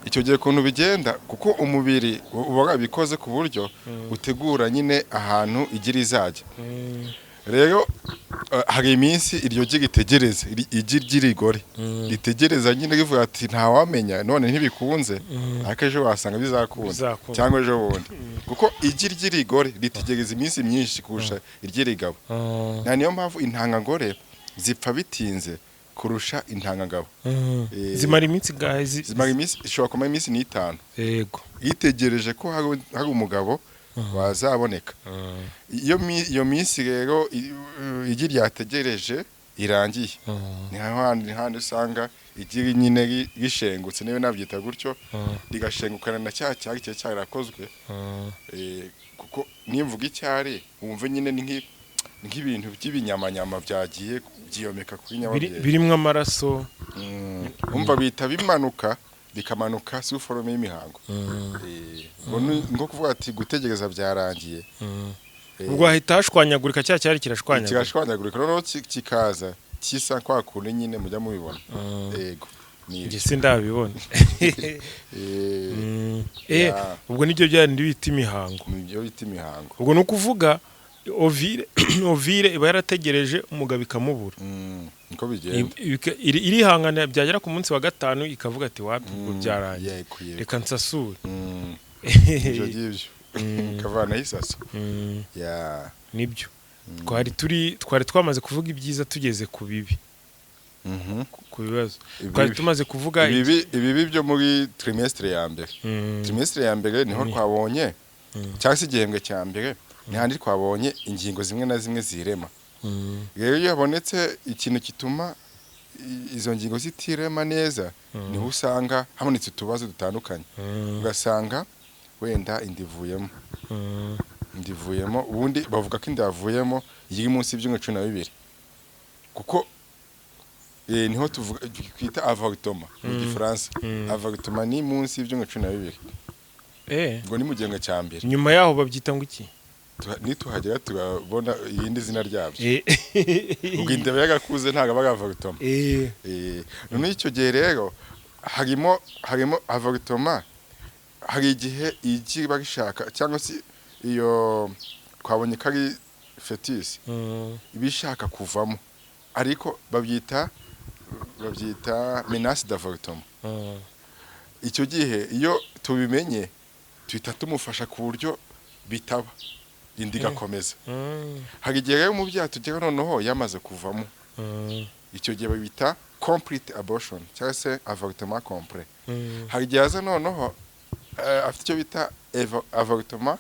Icyo gihe ukuntu bigenda, kuko umubiri uba wabikoze ku buryo utegura nyine ahantu igi rizajya. Rero hari iminsi iryo gi ritegereza, igi ry'irigore ritegereza nyine, rivuga ati: "Ntawamenya, none ntibikunze, ariko ejo wasanga bizakunda." Bizakunda. Cyangwa ejo bundi, kuko igi ry'irigore ritegereza iminsi myinshi kurusha iry'irigabo. Na niyo mpamvu intangangore zipfa bitinze kurusha intangangabo. Zimara iminsi ingahe? Zimara iminsi, ishobora kumara iminsi 5 yitegereje ko hari umugabo wazaboneka. Iyo minsi rero igi ryategereje irangiye, ni hahandi usanga igi nyine rishengutse, niba nabyita gutyo, rigashengukana na cya cyari cyari cyarakozwe. Kuko nimvuga icyari wumve nyine ni nk'ibintu by'ibinyamanyama byagiye byiyomeka kuri nyababyeyi. Birimwo amaraso. Umva, bihita bimanuka, bikamanuka sous forme y'imihango. Ngo nko kuvuga ati gutegereza byarangiye. Ubwo hahita hashwanyagurika, cya cyari kirashwanyagurika. Kirashwanyagurika, noneho kikaza kisa kwa kundi nyine mujya mubibona. Yego, ni Njye ibyo. sindabibona. Ubwo nibyo bya bindi bita imihango. Nibyo bita imihango. Ubwo ni ukuvuga ovule iba yarategereje umugabo ikamubura. Niko bigenda. Irihangana, byagera ku munsi wa gatanu ikavuga ati: "Wapi, ubwo byarangiye." Yego. "Reka nsasure." Ibyo ngibyo ikavanaho isaso. Ya. Nibyo, twari twamaze kuvuga ibyiza, tugeze ku bibi, ku bibazo twari Ibibi. tumaze kuvuga. Ibibi byo muri trimestre ya mbere. Trimestre ya mbere niho twabonye, cyangwa se igihembwe cya mbere, ni handi twabonye ingingo zimwe na zimwe zirema. Rero iyo habonetse ikintu gituma izo ngingo zitirema neza, niho usanga habonetse utubazo dutandukanye, ugasanga wenda inda ivuyemo. Inda ivuyemo, ubundi bavuga ko inda yavuyemo iri munsi y'ibyumweru 12, kuko niho tuvuga twita avortement mu Gifaransa. Avortement ni munsi y'ibyumweru 12. Ubwo ni mu gihembwe cya mbere. Nyuma yaho babyita ngo iki? Nituhagera turabona irindi zina ryabyo. Ubwo inda yagakuze ntabwo aba ari avortement. Noneho icyo gihe rero harimo avortement. Hari igihe igi rishaka, cyangwa se iyo twabonye ko ari fœtus, iba ishaka kuvamo, ariko babyita menace d'avortement. Icyo gihe iyo tubimenye tuhita tumufasha ku buryo bitaba, inda igakomeza. Hari igihe rero umubyeyi tugera noneho yamaze kuvamo. Icyo gihe babita complete abortion cyangwa se avortement complet. Hari igihe aza noneho afite icyo bita avortement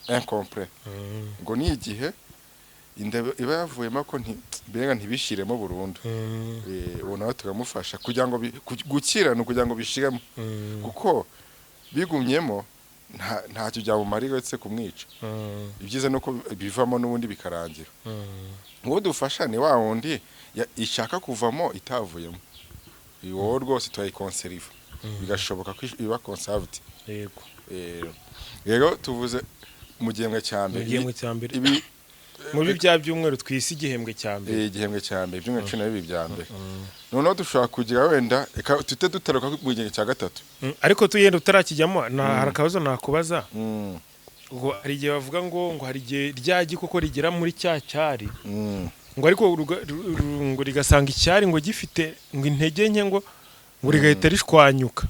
incomplet, ngo ni igihe inda iba yavuyemo ko mbega ntibishiremo burundu. Uwo nawe turamufasha kugira ngo gukira ni ukugira ngo bishiremo, kuko bigumyemo ntacyo byamumarira uretse kumwica. Ibyiza ni uko bivamo n'ubundi bikarangira. Uwo dufasha ni wa wundi ishaka kuvamo itavuyemo. Wowe rwose turayikonseriva, bigashoboka ko iba conserved. Rero tuvuze mu gihembwe cya Mu mbere. gihembwe cya mbere. Ibi Muri bya byumweru twise igihembwe cya mbere. Igihembwe cya mbere, ibyumweru 12 bya mbere. Noneho dushobora kugira wenda, reka tuhite dutaruka mu gihembwe cya gatatu. Ariko tugenda utarakijyamo, na hari akabazo nakubaza. Ngo hari igihe bavuga ngo hari igihe rya gi koko rigera muri cya cyari, ngo ariko ngo rigasanga icyari ngo gifite ngo intege nke, ngo rigahita rishwanyuka.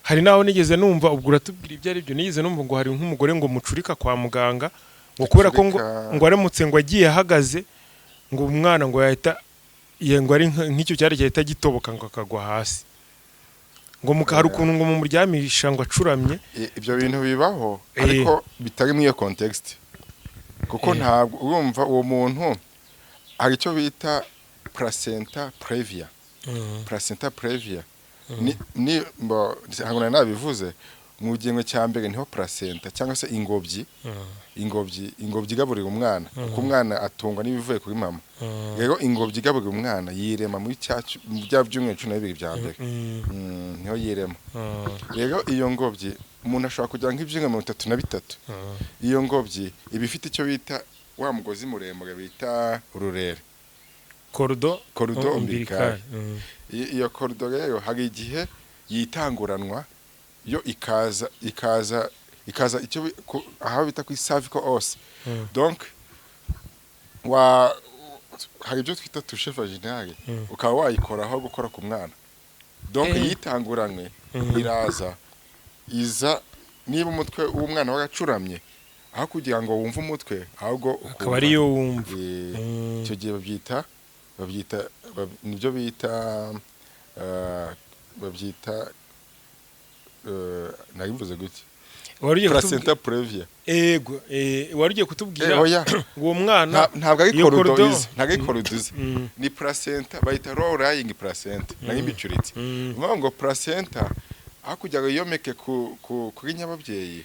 Hari n'aho nigeze numva, ubwo uratubwira ibyo ari byo, nigeze numva ngo hari nk'umugore ngo mucurika kwa muganga, ngo kubera ko ngo Mucurika. ngo aramutse ngo agiye ahagaze, ngo umwana ngo yahita ngo ari nk'icyo cyari cyahita gitoboka ngo akagwa hasi, ngo hari ukuntu ngo mumuryamisha ngo acuramye. Ibyo bintu bibaho, ariko bitari muri iyo context, kuko ntabwo urumva uwo muntu hari icyo bita placenta previa. Placenta previa ni ntabwo nari nabivuze, mu gihembwe cya mbere niho placenta cyangwa se ingobyi igaburira umwana, kuko umwana atungwa n'ibivuye kuri mama. Rero ingobyi igaburira umwana yirema muri mu bya byumweru 12 bya mbere. Niho yirema. Rero iyo ngobyi umuntu ashobora kugira nk'ibyumweru 33, iyo ngobyi iba ifite icyo bita wa mugozi muremure bita ururere. Cordon. Cordon ombilical. ombilical. Iyo cordon rero hari igihe yitanguranwa, yo ikaza icyo aho bita kuri cervical os. Donc wa hari ibyo twita toucher vaginale, ukaba wayikoraho, gukora ku mwana. Donc yitanguranwe, iraza iza niba umutwe w'umwana waracuramye, aho kugira ngo wumve umutwe, ahubwo akaba ukumva ariyo wumva. Icyo gihe babyita nibyo bita babyita nabivuze gutya. Wari ugiye Placenta previa. Ego, wari ugiye kutubwira Oya. ngo uwo mwana Ntabwo ari iyo cordon cordon izi, ntabwo ari cordon izi, ni placenta bayita low lying placenta, nari mbicuritse. Ni ngo placenta aho kugira ngo yiyomeke kuri nyababyeyi,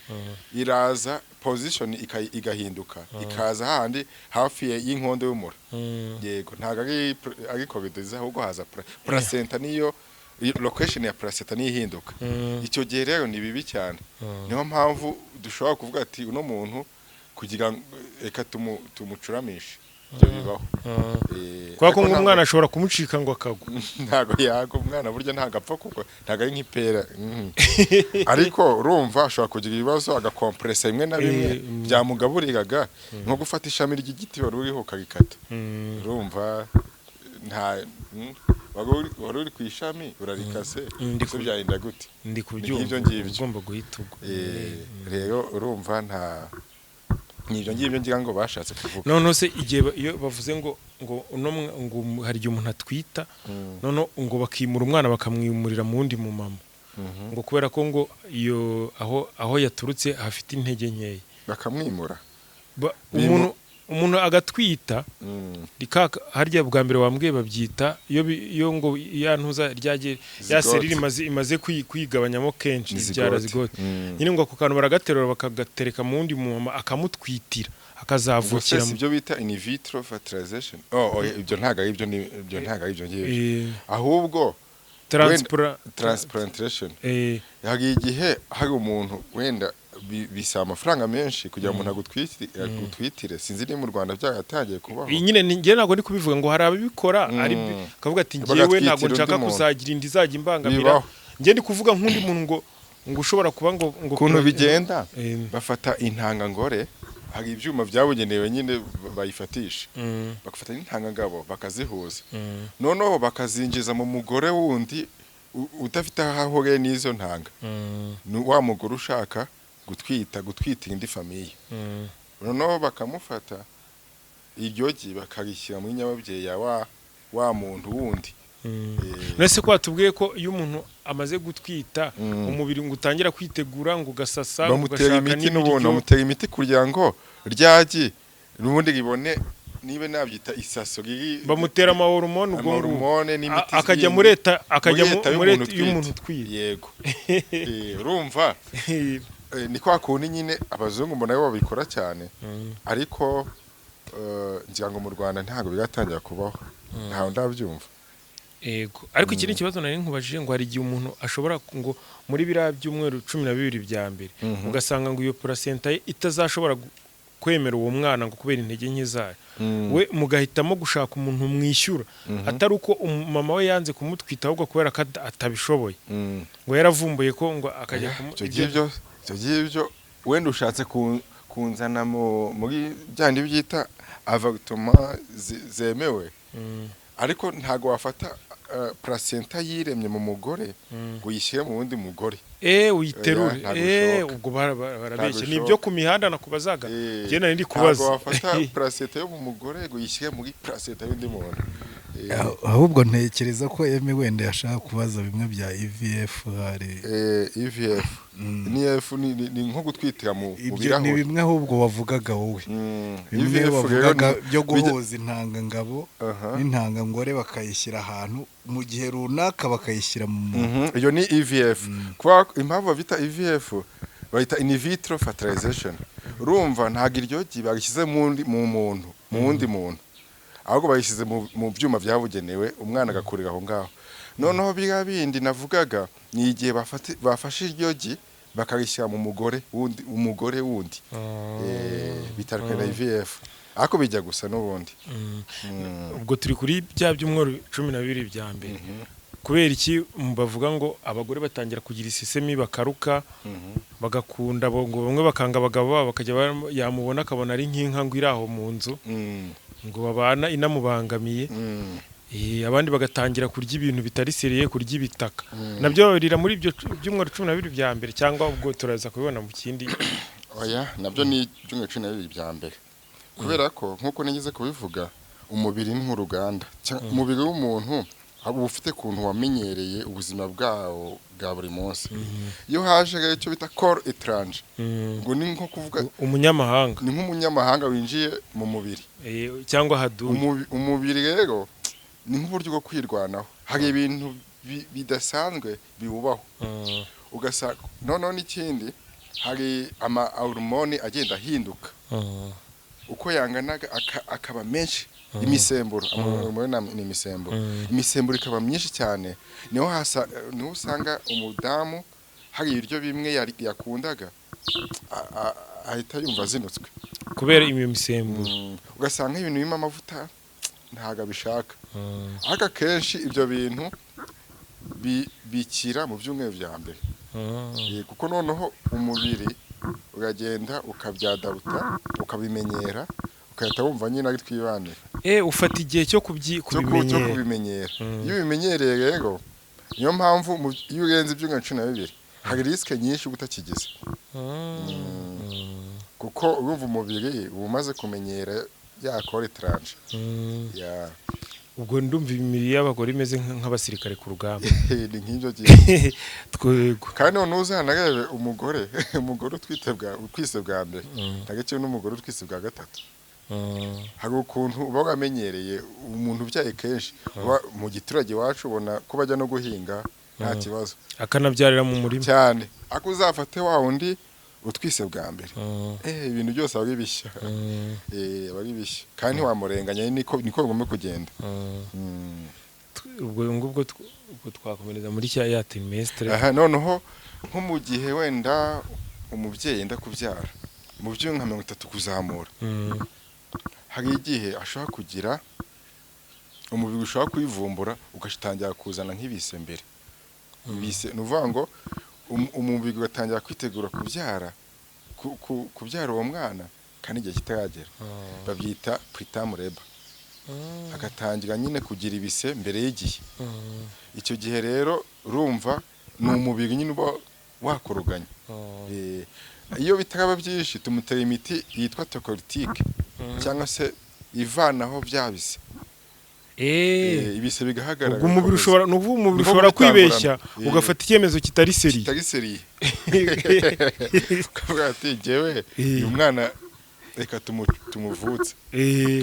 iraza position igahinduka, ikaza handi hafi y'inkondo y'umura. Yego, ntabwo ari cordon izi, ahubwo haza placenta, niyo location ya placenta niyo ihinduka. Icyo gihe rero ni bibi cyane. Niyo mpamvu dushobora kuvuga ati uno muntu kugira ngo reka tumucuramishe, ibyo bibaho. Kubera ko Ariko ngo umwana ntabwo ashobora kumucika ngo akagwa. Ntabwo yagwa, umwana burya ntabwo apfa kugwa, ntabwo ari nk'ipera. Ariko urumva ashobora kugira ibibazo, agakompresa bimwe na bimwe byamugaburiraga, nko gufata ishami ry'igiti wari uriho ukarikata. Urumva nta wari uri ku ishami urarikase, Ndi ese byagenda gute? Ndi kubyumva. Nk'ibyo ngibyo. Ugomba guhita ugwa. Rero urumva nta ni ibyo ngibyo ngira ngo bashatse kuvuga. Noneho se igihe iyo bavuze ngo uno ngo hari igihe umuntu atwita, noneho ngo bakimura umwana, bakamwimurira mu wundi mu mama, ngo kubera ko ngo iyo aho yaturutse hafite intege nkeya. Bakamwimura. Umuntu agatwita, harya bwa mbere wambwiye babyita iyo iyo ngo ya ntuza ryagiye ya Zygote. Cellule imaze kwigabanyamo kenshi Ni ibyara zygote. zygote. Nyine ngo ako kantu baragaterura bakagatereka mu wundi mumama, akamutwitira, Ubwo se akazavukira si ibyo bita in vitro fertilization? Oh, ibyo ntabwo ari ibyo, ibyo ntabwo ari ibyo ngibyo. Ahubwo transplantation. Hari igihe hari umuntu wenda bisaba amafaranga menshi kugira ngo umuntu agutwitire, sinzi niba mu Rwanda byaratangiye kubaho. Iyi nyine njye ntabwo ndi kubivuga ngo hari ababikora, ari akavuga ati njyewe Bagatwitira ntabwo undi nshaka muntu. kuzagira inda izajya imbangamira. Bibaho. Njye ndi kuvuga nk'undi muntu ngo ushobora kuba ngo Ukuntu bigenda, bafata intangangore, hari ibyuma byabugenewe nyine bayifatisha, bagafata n'intangangabo bakazihuza, noneho bakazinjiza mu mugore wundi udafite aho ahuriye n'izo ntanga. Ni wa mugore ushaka gutwita indi famille. Noneho bakamufata iryo gi bakarishyira muri nyababyeyi ya wa muntu wundi. None se ko watubwiye ko iyo umuntu amaze gutwita, umubiri ngo utangira kwitegura, ngo ugasasa, Bamutera ugashaka imiti n'ubundi. n'ibiryo. Bamutera imiti kugira ngo ryagi n'ubundi ribone, niba nabyita isaso riri Bamutera amahormone ubwo ngubwo. Amahormone n'imiti Akajya zindi. muri état, akajya Muri état muri y'umuntu état y'umuntu utwite. utwite. Yego. Urumva ni kwa kundi nyine abazungu mbona bo babikora cyane, ariko ngira ngo mu Rwanda ntabwo biratangira kubaho, ntawe ndabyumva. Yego, ariko iki ni ikibazo nari nkubajije, ngo hari igihe umuntu ashobora ngo muri biriya byumweru 12 bya mbere, ugasanga ngo iyo placenta ye itazashobora kwemera uwo mwana, ngo kubera intege nke zayo, we mugahitamo gushaka umuntu mwishyura, atari uko mama we yanze kumutwita, ahubwo kubera ko atabishoboye, ngo yaravumbuye ko ngo akajya Icyo ngibyo wenda ushatse kunzana muri bya bindi byita avortement zemewe, ariko ntabwo wafata placenta yiremye mu mugore ngo uyishyire mu wundi mugore. Uyiterure. Oya, ntabwo bishoboka. Ubwo barabeshya, Ntabwo ni ibyo bishoboka. ku mihanda nakubazaga. Njye nari ndi Ntabwo kubaza. wafata placenta yo mu mugore ngo uyishyire muri placenta y'undi muntu. Ahubwo ntekereza ko Emi wenda yashaka kubaza bimwe bya IVF hari. IVF ni F ni nko gutwitira mu Ibyo ni birahuri. bimwe ahubwo wavugaga wowe, bimwe IVF rero wavugaga byo guhuza intangangabo n'intangangore, bakayishyira ahantu mu gihe runaka, bakayishyira mu muntu. Iyo ni IVF. Kuba impamvu babyita IVF, bayita in vitro fertilization, urumva ntabwo iryo gi barishyize mu muntu, mu wundi muntu, ahubwo bayishyize mu byuma byabugenewe, umwana agakurira aho ngaho. Noneho biriya bindi navugaga ni igihe bafashe iryo gi Bakarishyira mu mugore wundi, umugore wundi. Bitandukanye na IVF, ariko bijya gusa n'ubundi. Ubwo turi kuri bya byumweru 12 bya mbere. Kubera iki bavuga ngo abagore batangira kugira isesemi, bakaruka, bagakunda ngo bamwe bakanga abagabo babo, bakajya yamubona akabona ari nk'inka ngo iri aho mu nzu, ngo babana inamubangamiye? Abandi bagatangira kurya ibintu bitari sérieux, kurya ibitaka. Nabyo babirira muri ibyo byumweru 12 bya mbere, cyangwa ubwo turaza kubibona mu kindi? Oya, nabyo ni ibyumweru 12 bya mbere, kubera ko nk'uko nigeze kubivuga, umubiri ni nk'uruganda. Umubiri w'umuntu uba ufite ukuntu wamenyereye ubuzima bwawo bwa buri munsi. Iyo haje rero icyo bita corps étranger, ngo ni nko kuvuga umunyamahanga, ni nk'umunyamahanga winjiye mu mubiri, cyangwa haduyi. Umubiri rero ni nk'uburyo bwo kwirwanaho. Hari ibintu bidasanzwe biwubaho, ugasanga noneho n'ikindi, hari ama hormone agenda ahinduka uko yanganaga, akaba menshi, imisemburo. Ama ni imisemburo. Imisemburo ikaba myinshi cyane, niho hasa niho usanga umudamu hari ibiryo bimwe yakundaga ahita yumva azinutswe. Kubera iyo misemburo. Ugasanga ibintu birimo amavuta ntabwo abishaka. Ariko akenshi ibyo bintu bikira mu byumweru bya mbere. Kuko noneho umubiri uragenda ukabyadabuta, ukabimenyera, ugahita wumva nyine ari twibanire. Ufata igihe cyo cyo kubimenyera. Kubimenyera. Iyo ubimenyereye rero, niyo mpamvu iyo urenze ibyumweru 12 hari risque nyinshi uba utakigize, kuko urumva umubiri uba umaze kumenyera ya corps étranger. Ya. Ubwo ndumva imibiri y'abagore imeze nk'abasirikare ku rugamba. Ni nk'ibyo gihe. Twego. Kandi noneho uzanarebe umugore utwite bwa utwise bwa mbere ntabwo kimwe n'umugore utwise bwa gatatu. Hari ukuntu uba wamenyereye. Umuntu ubyaye kenshi, uba mu giturage iwacu, ubona ko bajya no guhinga nta kibazo. Akanabyarira mu murima. Cyane. Ariko uzafate wa wundi utwise bwa mbere, ibintu byose aba ari bishya. Aba ari bishya kandi ntiwamurenganya, niko bigomba kugenda. Ubwo ngubwo ubwo twakomereza muri cya ya trimestre. Aha noneho nko mu gihe wenda umubyeyi yenda kubyara mu byo nka 30 kuzamura, hari igihe ashobora kugira umubiri ushobora kwivumbura, ugatangira kuzana nk'ibise mbere. Ibise ni ukuvuga ngo umubiri ugatangira kwitegura kubyara, kubyara uwo mwana kandi igihe kitaragera. Babyita preterm labor. Agatangira nyine kugira ibise mbere y'igihe. Icyo gihe rero urumva ni umubiri nyine uba wakoroganye. Iyo bitaraba byinshi tumutera imiti yitwa tocolytique, cyangwa se ivanaho bya bise. Ibise bigahagarara. Ubwo umubiri bigakomeza. ushobora, ni ukuvuga umubiri Niko ushobora gutangurana. kwibeshya, ugafata icyemezo kitari sérieux. Kitari sérieux, ukavuga ati: "Jyewe uyu mwana reka tumuvutse,"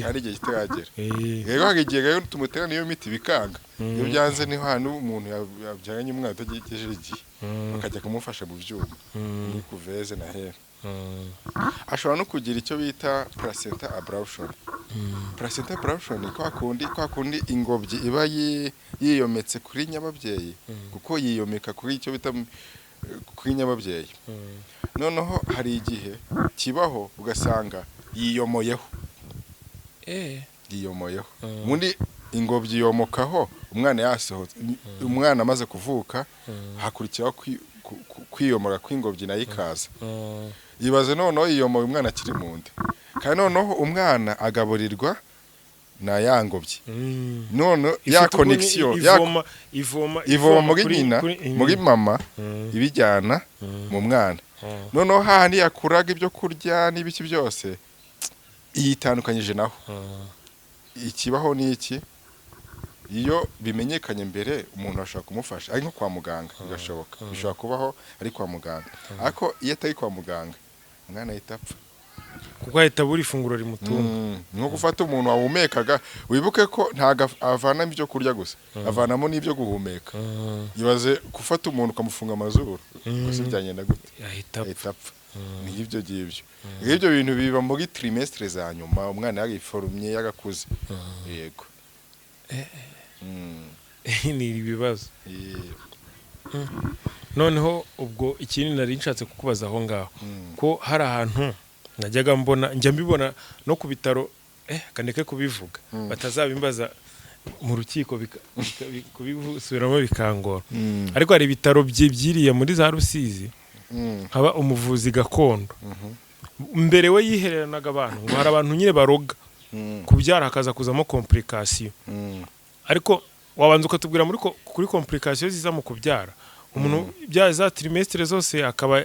kandi igihe kitaragera. Rero hari igihe rero tumutera n'iyo miti bikanga. Iyo byanze, niho hantu umuntu yabyaranye umwana utagejeje igihe, bakajya kumufasha mu byuma, muri couveuse na hera. Ashobora no kugira icyo bita placenta abruption. Placenta abruption ni kwa kundi ingobyi iba yiyometse kuri nyababyeyi, kuko yiyomeka kuri icyo bita kuri nyababyeyi. Noneho hari igihe kibaho ugasanga yiyomoyeho. Yiyomoyeho. Muri ingobyi yomokaho umwana yasohotse, umwana amaze kuvuka, hakurikiraho kwiyomora kw'ingobyi, nayo ikaza. Ibaze noneho yiyomoye umwana akiri mu nda, kandi noneho umwana agaburirwa na ya ngobyi. None ya Ifite ukuntu connexion ya ivoma ivoma muri nyina, muri mama, ibijyana mu mwana. Noneho hahandi yakuraga ibyo kurya n'ibiki byose, yitandukanyije naho. Ikibaho ni iki? Iyo bimenyekanye mbere, umuntu ashobora kumufasha ari nko kwa muganga, bigashoboka, bishobora kubaho ari kwa muganga. Ariko iyo atari kwa muganga, umwana ahita apfa. Kuko ahita abura ifunguro rimutunga. Nko gufata umuntu wahumekaga, wibuke ko ntabwo avanamo ibyo kurya gusa, avanamo n'ibyo guhumeka. Ibaze gufata umuntu ukamufunga amazuru gusa, byagenda gute? Ahita apfa. Ahita apfa. Ni ibyo ngibyo. Ibyo bintu biba muri trimestre za nyuma, umwana yariforumye, yagakuze, yego. Ni ibibazo. Noneho ubwo ikindi nari nshatse kukubaza aho ngaho, ko hari ahantu najyaga mbona, njya mbibona no ku bitaro, kandeke kubivuga batazabimbaza mu rukiko, kubisubiramo bikangora, ariko hari ibitaro byiriye muri za Rusizi, haba umuvuzi gakondo. Mbere we yihereranaga abantu, ngo hari abantu nyine baroga kubyara hakaza kuzamo complication. Ariko wabanza ukatubwira muri kuri complication ziza mu kubyara, umuntu bya za trimestre zose akaba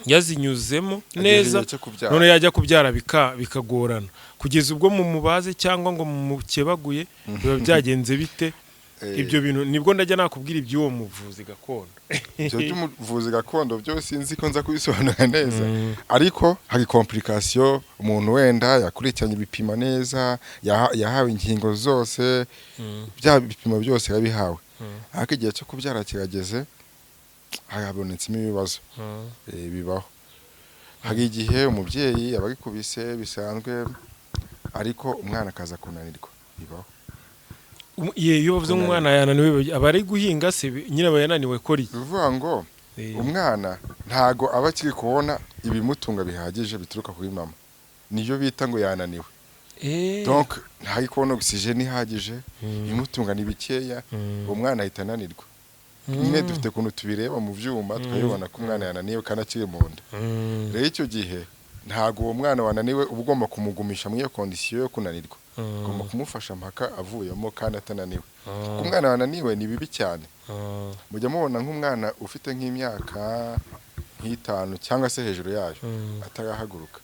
yazinyuzemo neza, igihe cyo kubyara. None yajya kubyara bikagorana kugeza ubwo mumubaze cyangwa ngo mumukebaguye, biba byagenze bite? Ibyo bintu nibwo ndajya nakubwira iby'uwo muvuzi gakondo. Ibyo by'umuvuzi gakondo byo sinzi ko nza kubisobanura neza, ariko hari complication, umuntu wenda yakurikiranye ibipimo neza, yahawe inkingo zose, bya bipimo byose yabihawe, ariko igihe cyo kubyara kirageze habonetsemo ibibazo. Bibaho, hari igihe umubyeyi aba agikubise bisanzwe, ariko umwana akaza kunanirwa, bibaho. Ye, iyo bavuze ngo umwana yananiwe, aba ari guhinga se nyine, aba yananiwe kora iki? Bivuga ngo umwana ntago aba akiri kubona ibimutunga bihagije bituruka kuri mama, niyo bita ngo yananiwe. Donc ntari kubona oxygène ihagije, ibimutunga ni bikeya, uwo mwana ahita ananirwa nyine. Dufite ukuntu tubireba mu byuma, tukabibona ko umwana yananiwe kandi akiri mu nda. Rero icyo gihe ntago uwo mwana wananiwe uba ugomba kumugumisha muri iyo condition yo kunanirwa, ugomba kumufasha mpaka avuyemo kandi atananiwe, kuko umwana wananiwe ni bibi cyane. Mujya mubona nk'umwana ufite nk'imyaka nk'itanu cyangwa se hejuru yayo atarahaguruka,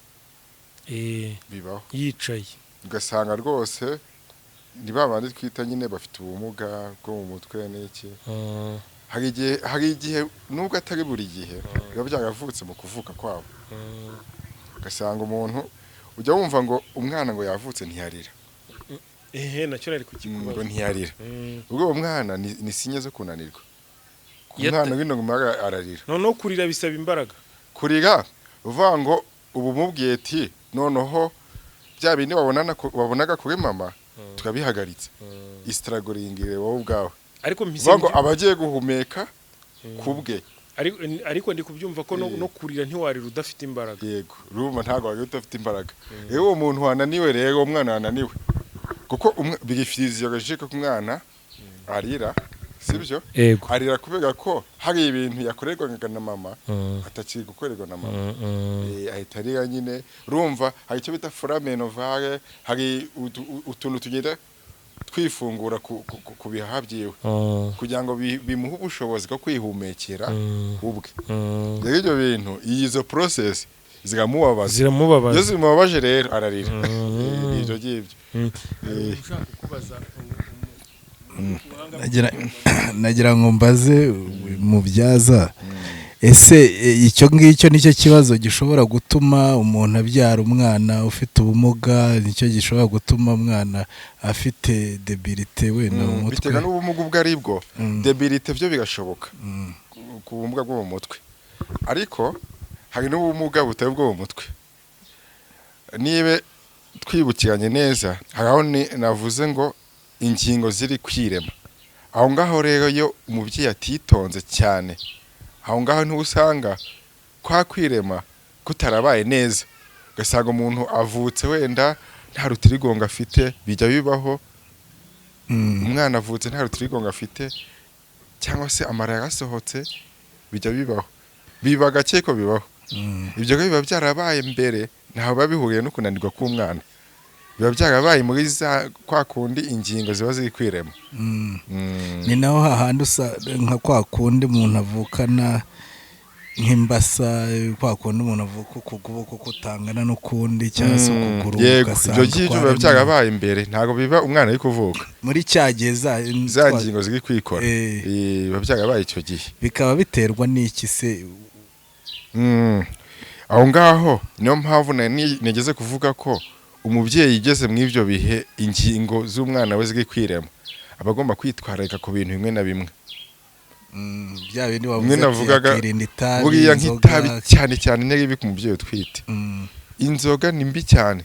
bibaho. Yicaye. Ugasanga rwose ni ba bandi twita nyine bafite ubumuga bwo mu mutwe n'iki. Hari igihe nubwo atari buri gihe, biba byaravutse mu kuvuka kwabo, ugasanga umuntu, ujya wumva ngo umwana ngo yavutse ntiyarira. Ehe, nacyo nari Ngo kukikubaza. ntiyarira. Ubwo uwo mwana ni signe zo kunanirwa. Umwana w'intungumara ararira. Noneho kurira bisaba imbaraga. Kurira, uvuga ngo ubu mubwiye ati noneho bya bindi wabonaga kuri mama tukabihagaritse, isitaragoringire wowe ubwawe. Ariko mpise Uvuga ngo aba agiye guhumeka ku bwe. Ariko ndi kubyumva ko no kurira ntiwarira udafite imbaraga. Yego, urumva ntabwo wari udafite imbaraga. Rero uwo muntu wananiwe, rero uwo mwana wananiwe, kuko biri physiologique ko umwana arira, sibyo? Yego. Arira kubera ko hari ibintu yakorerwaga na mama atakiri gukorerwa na mama. Ahita arira nyine. Urumva hari icyo bita foramen ovale, hari utuntu tugenda twifungura ku bihaha byiwe kugira ngo bimuhe ubushobozi bwo kwihumekera ubwe. Rero ibyo bintu, izo process ziramubabaza. Iyo Ziramubabaza. zimubabaje rero ararira. Ni ibyo ngibyo. Ushaka kukubaza. Nagira ngo mbaze mubyaza, ese icyo ngicyo nicyo kibazo gishobora gutuma umuntu abyara umwana ufite ubumuga? Nicyo gishobora gutuma umwana afite débilité wenda mu mutwe? Biterwa n'ubumuga ubwo ari bwo. Débilité byo birashoboka ku bumuga bwo mu mutwe, ariko hari n'ubumuga butari ubwo mu mutwe. Niba twibukiranye neza, hari aho navuze ngo ingingo ziri kwirema. Aho ngaho rero, iyo umubyeyi atitonze cyane, aho ngaho ntiwusanga kwa kwirema kutarabaye neza, ugasanga umuntu avutse wenda nta rutirigongo afite, bijya bibaho. Umwana avutse nta rutirigongo afite, cyangwa se amara yarasohotse, bijya bibaho, biba gake ko bibaho. Ibyo rero biba byarabaye mbere, ntaho biba bihuriye no kunanirwa k'umwana, biba byarabaye muri za kwa kundi ingingo ziba ziri kwirema. Ni naho hahandi usa nka kwa kundi umuntu avukana nk'imbasa, kwa kundi umuntu avuka ukuboko kutangana n'ukundi cyangwa se ukuguru, Yego, ugasanga ibyo ngibyo biba kwaremwe. byarabaye mbere, ntabwo biba umwana ari kuvuka. Muri cya gihe za Za ngingo ziri kwikora. Biba byarabaye icyo gihe. Bikaba biterwa n'iki se? Aho ngaho niyo mpamvu nari nigeze kuvuga ko umubyeyi ugeze muri ibyo bihe ingingo z'umwana we ziri kwirema aba agomba kwitwararika ku bintu bimwe na bimwe. Bya bindi Bimwe wavuze ati navugaga, akirinda itabi, buriya inzoga. Nk'itabi cyane cyane ni ribi ku mubyeyi utwite. Inzoga ni mbi cyane.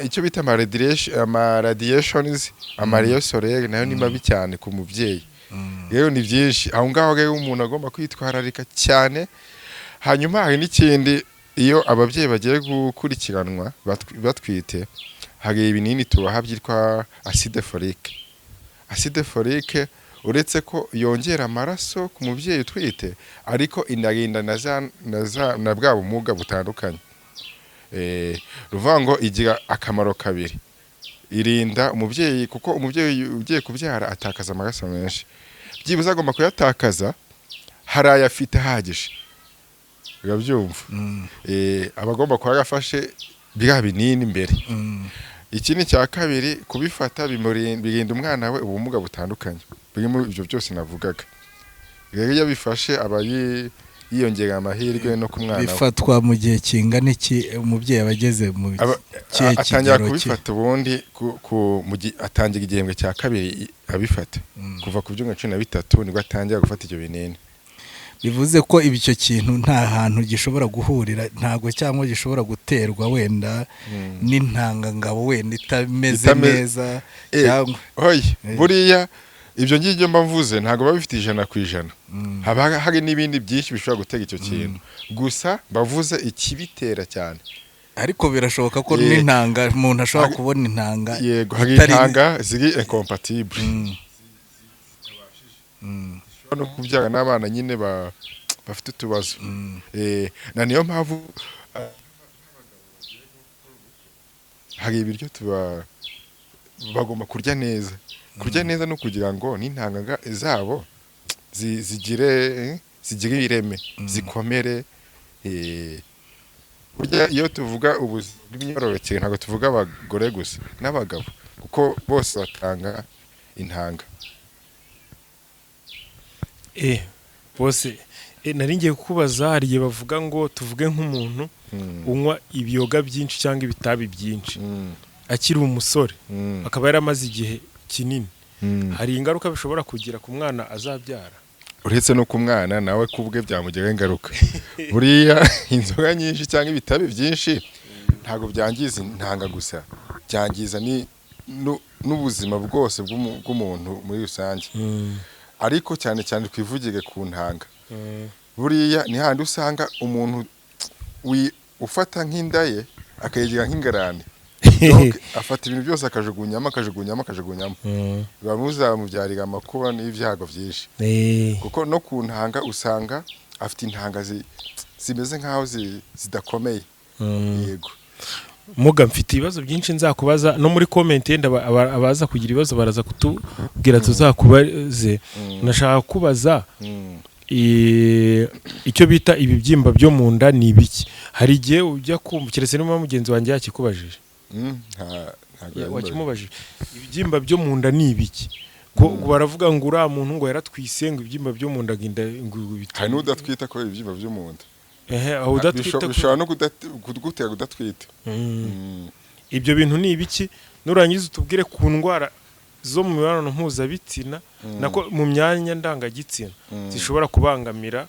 Icyo bita ama radiations, ama rayons solaires nayo ni mabi cyane ku mubyeyi. Rero ni byinshi aho ngaho. Rero umuntu agomba kwitwararika cyane. Hanyuma hari n'ikindi: iyo ababyeyi bagiye gukurikiranwa batwite, hari ibinini tubaha byitwa acide folique. Acide folique, uretse ko yongera amaraso ku mubyeyi utwite, ariko inarinda na bwa bumuga butandukanye. Ruvuga ngo igira akamaro kabiri: irinda umubyeyi, kuko umubyeyi ugiye kubyara atakaza amaraso menshi, byibuze agomba kuyatakaza hari ayo afite ahagije, urabyumva? Aba agomba kuba yarafashe biriya binini mbere. Ikindi cya kabiri, kubifata birinda umwana we ubumuga butandukanye burimo ibyo byose navugaga. Rero iyo abifashe aba yiyongerera amahirwe no ku mwana we. Bifatwa mu gihe kingana iki? Umubyeyi aba ageze mu kihe Atangira kigero ki? kubifata ubundi atangira igihembwe cya kabiri abifata. Kuva ku byumweru 13 nibwo atangira gufata ibyo binini. Bivuze ko icyo kintu nta hantu gishobora guhurira, ntabwo cyangwa gishobora guterwa wenda n'intangangabo wenda itameze neza cyangwa Oya, buriya ibyo ngibyo mba mvuze ntabwo biba bifite 100%. Haba hari n'ibindi byinshi bishobora gutera icyo kintu, gusa bavuze ikibitera cyane. Ariko birashoboka ko n'intanga umuntu ashobora kubona intanga Yego, hari intanga ziri incompatible no kubyara n'abana nyine bafite utubazo. Na niyo mpamvu hari ibiryo tuba bagomba kurya neza. Kurya neza no kugira ngo n'intanga zabo zigire ireme, zikomere. Burya iyo tuvuga ubuzima bw'imyororokere ntabwo tuvuga abagore gusa, n'abagabo, kuko bose batanga intanga. Bose nari ngiye kukubaza, hari igihe bavuga ngo, tuvuge nk'umuntu unywa ibiyoga byinshi cyangwa ibitabi byinshi akiri umusore, akaba yaramaze igihe kinini, hari ingaruka bishobora kugira ku mwana azabyara? Uretse no ku mwana, nawe kubwe byamugiraho ingaruka. Buriya inzoga nyinshi cyangwa ibitabi byinshi ntabwo byangiza intanga gusa, byangiza n'ubuzima bwose bw'umuntu muri rusange, ariko cyane cyane twivugire ku ntanga. Buriya ni handi usanga umuntu ufata nk'inda ye akayigira nk'ingarane. Donc, afata ibintu byose akajugunyamo, akajugunyamo, akajugunyamo, biba muzamubyarira amakuba n'ibyago byinshi, kuko no ku ntanga usanga afite intanga zimeze nk'aho zidakomeye. Yego. Muga, mfite ibibazo byinshi nzakubaza no muri comment. Yenda abaza kugira ibibazo baraza kutubwira tuzakubaze. Nashaka kubaza icyo bita ibibyimba byo mu nda ni ibiki? Hari igihe ujya kumva, keretse niba mugenzi wanjye yakikubajije. Ntabwo yabimbaje. Wakimubajije ibibyimba byo mu nda ni ibiki? Ko baravuga ngo uriya muntu ngo yaratwise, ngo ibibyimba byo mu nda, ngo inda ngo Hari n'udatwita kubera ibibyimba byo mu nda. Ehe, aho udatwita Bishobora no kugutera kudatwita. Ibyo bintu ni ibiki? Nurangiza utubwire ku ndwara zo mu mibonano mpuzabitsina, nako mu myanya ndangagitsina, zishobora kubangamira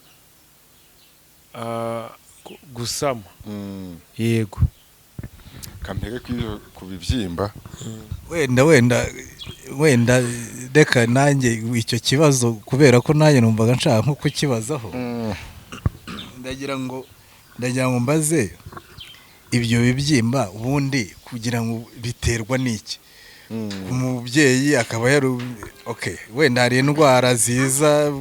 gusama. Yego. Kampere ku bibyimba. Wenda reka nanjye icyo kibazo, kubera ko nanjye numvaga nshaka nko kukibazaho. Ndagira ngo mbaze ibyo bibyimba ubundi kugira ngo biterwa n'iki? Umubyeyi akaba yari, okay, wenda hari indwara ziza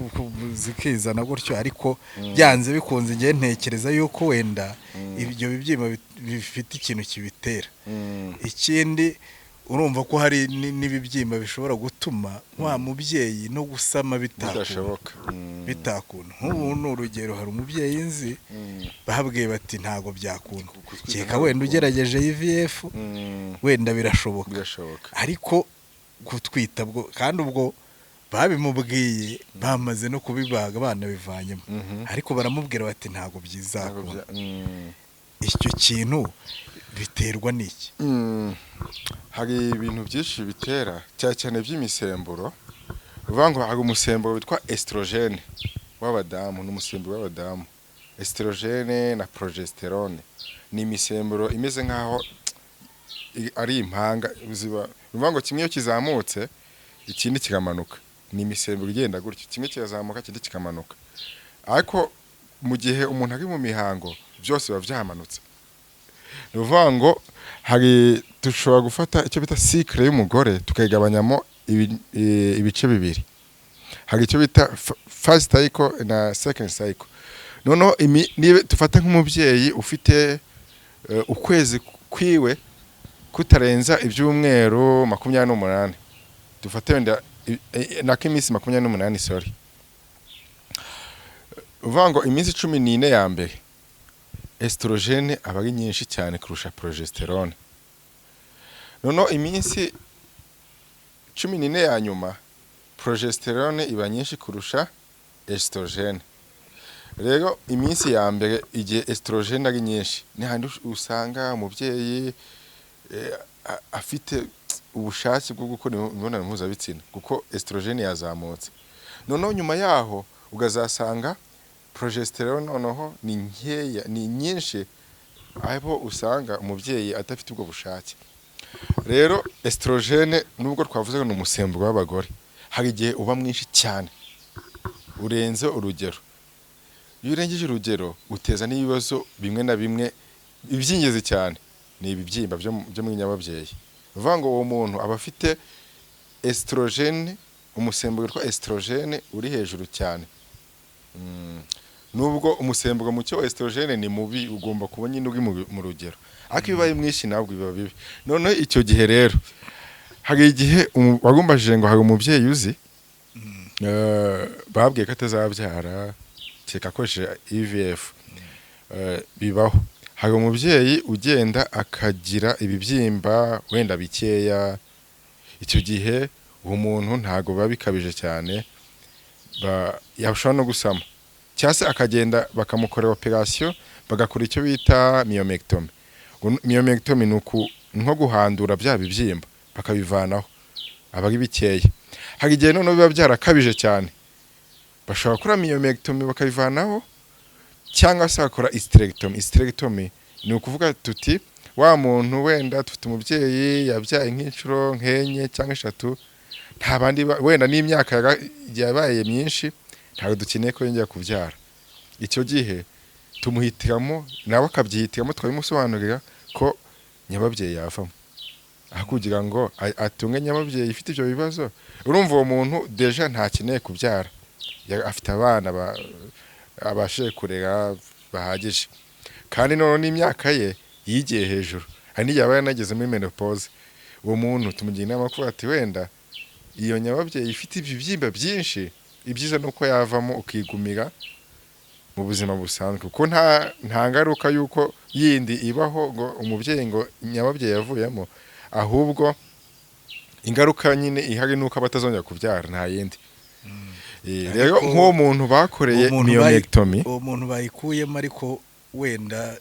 zikizana gutyo, ariko byanze bikunze ngiye ntekereza yuko wenda ibyo bibyimba bifite ikintu kibitera. Ikindi, urumva ko hari n'ibibyimba bishobora gutuma wa mubyeyi no gusama bitakunda. Bidashoboka. Bitakunda. Nk'ubu ni urugero, hari umubyeyi nzi babwiye bati ntabwo byakunda, Gutwita kereka ntabwo wenda bikunda. ugerageje IVF, wenda birashoboka. Birashoboka. Ariko gutwita bwo, kandi ubwo babimubwiye bamaze no kubibaga banabivanyemo, ariko baramubwira bati ntabwo Ntabwo byizakunda. Icyo kintu biterwa n'iki? Hari ibintu byinshi bitera, cyane cyane by'imisemburo. Uvuga ngo hari umusemburo witwa estrogène w'abadamu, ni umusemburo w'abadamu. Estrogène na progestérone ni imisemburo imeze nk'aho ari impanga ziba. Ni ukuvuga ngo kimwe iyo kizamutse ikindi kikamanuka. Ni imisemburo igenda gutyo, kimwe kirazamuka, ikindi kikamanuka. Ariko mu gihe umuntu ari mu mihango, byose biba byamanutse. Ni ukuvuga ngo hari, dushobora gufata icyo bita cycle y'umugore, tukayigabanyamo ibice bibiri. Hari icyo bita first cycle na second cycle. Noneho niba dufata nk'umubyeyi ufite ukwezi kwiwe kutarenza ibyumweru 28, dufate wenda nako iminsi 28, sorry, uvuga ngo iminsi 14 ya mbere estrogène aba ari nyinshi cyane kurusha progestérone. Noneho iminsi 14 ya nyuma progestérone iba nyinshi kurusha estrogène. Rero iminsi ya mbere, igihe estrogène ari nyinshi, ni handi usanga umubyeyi afite ubushake bwo gukora imibonano mpuzabitsina, kuko estrogène yazamutse. Noneho nyuma yaho ukazasanga progestérone noneho ni nkeya, ni nyinshi, aho usanga umubyeyi adafite ubwo bushake. Rero estrogène, nubwo twavuze ngo ni umusemburo w'abagore, hari igihe uba mwinshi cyane urenze urugero. Iyo urengeje urugero uteza n'ibibazo bimwe na bimwe. Iby'ingenzi cyane ni ibibyimba byo mu nyababyeyi. Ni ukuvuga ngo uwo muntu aba afite estrogène, umusemburo witwa estrogène uri hejuru cyane. Nubwo umusemburo muke wa estrogène ni mubi, ugomba kuba nyine uri mu rugero, ariko iyo ubaye mwinshi ntabwo biba bibi. Noneho icyo gihe rero hari igihe warumbajije ngo hari umubyeyi uzi babwiye ko atazabyara kereka akoresheje IVF. Bibaho. Hari umubyeyi ugenda akagira ibibyimba wenda bikeya. Icyo gihe uwo muntu ntabwo biba bikabije cyane, yashobora no gusama, cyangwa se akagenda bakamukorera operasiyo, bagakora icyo bita myomectomy. Myomectomy ni nko guhandura bya bibyimba, bakabivanaho, aba ari bikeya. Hari igihe noneho biba byarakabije cyane, bashobora gukora myomectomy bakabivanaho, cyangwa se bakora hysterectomy. Hysterectomy ni ukuvuga tuti wa muntu, wenda dufite umubyeyi yabyaye nk'inshuro nk'enye cyangwa eshatu, nta bandi wenda n'imyaka yabaye myinshi, ntabwo dukeneye ko yongera kubyara. Icyo gihe tumuhitiramo, nawe akabyihitiramo, tukabimusobanurira ko nyababyeyi yavamo aho kugira ngo atunge nyababyeyi ifite ibyo bibazo. Urumva uwo muntu déjà ntakeneye kubyara, afite abana abashije kurera bahagije, kandi noneho n'imyaka ye yigiye hejuru, hari n'igihe aba yanageze muri ménopause. Uwo muntu tumugira inama ko ati wenda iyo nyababyeyi ifite ibibyimba byinshi, ibyiza ni uko yavamo, ukigumira mu buzima busanzwe, kuko nta ngaruka y'uko yindi ibaho ngo umubyeyi ngo nyababyeyi yavuyemo. Ahubwo ingaruka nyine ihari ni uko aba atazongera kubyara, nta yindi. Rero Ariko nk'uwo muntu bakoreye uwo muntu myomectomy, uwo muntu bayikuyemo, ariko wenda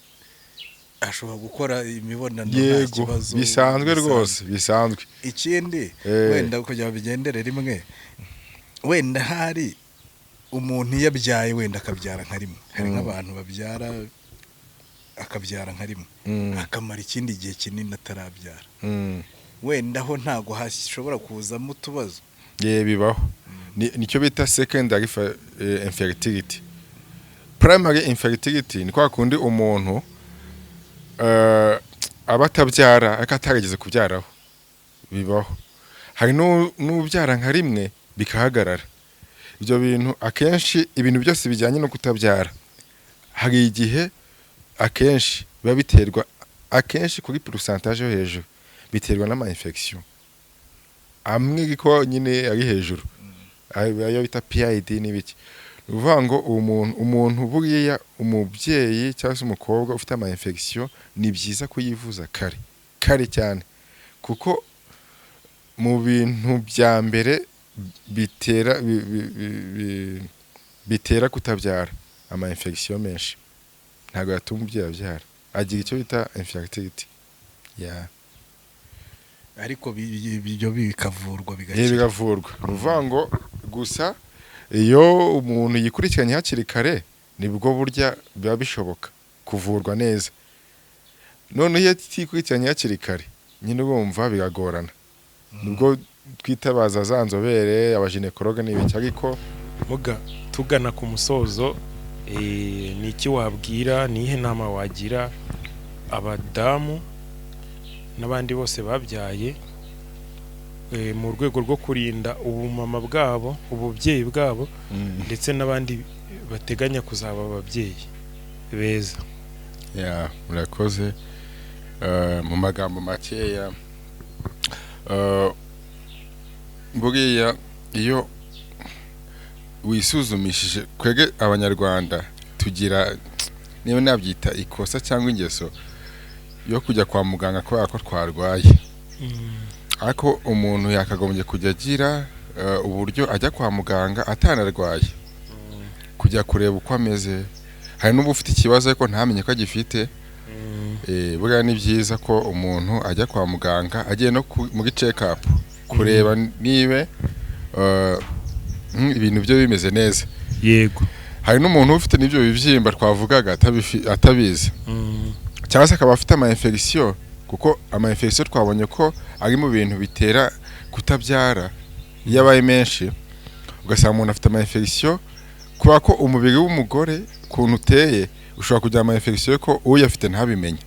ashobora gukora imibonano nta yego kibazo? Bisanzwe rwose, bisanzwe. Ikindi, wenda kugira ngo bigendere rimwe, wenda hari umuntu iyo abyaye, wenda akabyara nka rimwe, hari nk'abantu babyara, akabyara nka rimwe, akamara ikindi gihe kinini atarabyara, wenda ho ntabwo hashobora kuzamo utubazo? Ye, bibaho. Nicyo bita secondary infertility. Primary infertility ni kwa kundi umuntu aba atabyara ariko atarigeze kubyaraho, bibaho. Hari n'ubyara nka rimwe bikahagarara. Ibyo bintu akenshi, ibintu byose bijyanye no kutabyara, hari igihe akenshi biba biterwa, akenshi kuri pourcentage yo hejuru biterwa n'ama infection amwe, ariko nyine ari hejuru, ayo bita PID n'ibiki. Ni ukuvuga ngo umuntu buriya, umubyeyi cyangwa se umukobwa ufite ama infection, ni byiza kuyivuza kare kare cyane, kuko mu bintu bya mbere bitera bitera kutabyara, ama infection menshi ntabwo yatuma umubyeyi abyara, agira icyo bita infertility, yeah. Ariko ibyo bikavurwa bigakira? Biravurwa. Ni ukuvuga ngo gusa iyo umuntu yikurikiranye hakiri kare, nibwo burya biba bishoboka kuvurwa neza. Noneho iyo atikurikiranye hakiri kare, nyine urumva biragorana, nibwo. twitabaza za nzobere, abagynécologue n'ibiki, ariko Muga tugana ku musozo, ni iki wabwira, ni iyihe nama wagira abadamu n'abandi bose babyaye, mu rwego rwo kurinda ubumama bwabo, ububyeyi bwabo, ndetse n'abandi bateganya kuzaba ababyeyi beza? Ya, murakoze. Mu magambo makeya, buriya iyo wisuzumishije, twebwe Abanyarwanda tugira, niba nabyita ikosa cyangwa ingeso yo kujya kwa muganga kubera ko twarwaye, ariko umuntu yakagombye kujya agira uburyo ajya kwa muganga atanarwaye, kujya kureba uko ameze. Hari n'uba ufite ikibazo ariko ntamenye ko agifite. Buriya ni byiza ko umuntu ajya kwa muganga agiye no muri check up, kureba niba ibintu bye bimeze neza. Hari n'umuntu ufite n'ibyo bibyimba twavugaga atabizi, cyangwa se akaba afite ama infection, kuko ama infection twabonye ko ari mu bintu bitera kutabyara iyo abaye menshi. Ugasanga umuntu afite ama infection, kubera ko umubiri w'umugore ukuntu uteye ushobora kugira ama infection ko uyafite ntabimenye,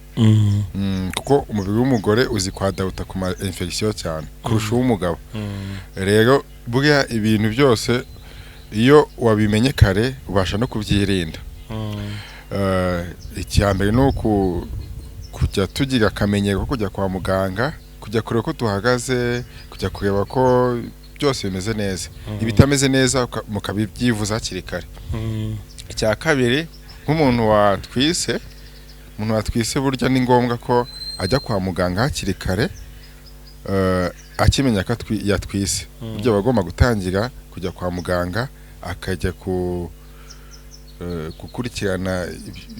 kuko umubiri w'umugore uzi kwadapta ku ma infection cyane kurusha uw'umugabo. Rero buriya ibintu byose iyo wabimenye kare ubasha no kubyirinda. Icya mbere ni kujya tugira akamenyero ko kujya kwa muganga, kujya kureba ko duhagaze, kujya kureba ko byose bimeze neza. Ibitameze neza mukabibyivuza hakiri kare. Icya kabiri, nk'umuntu watwise, umuntu watwise burya ni ngombwa ko ajya kwa muganga hakiri kare, akimenya ko yatwise. Burya aba agomba gutangira kujya kwa muganga, akajya ku gukurikirana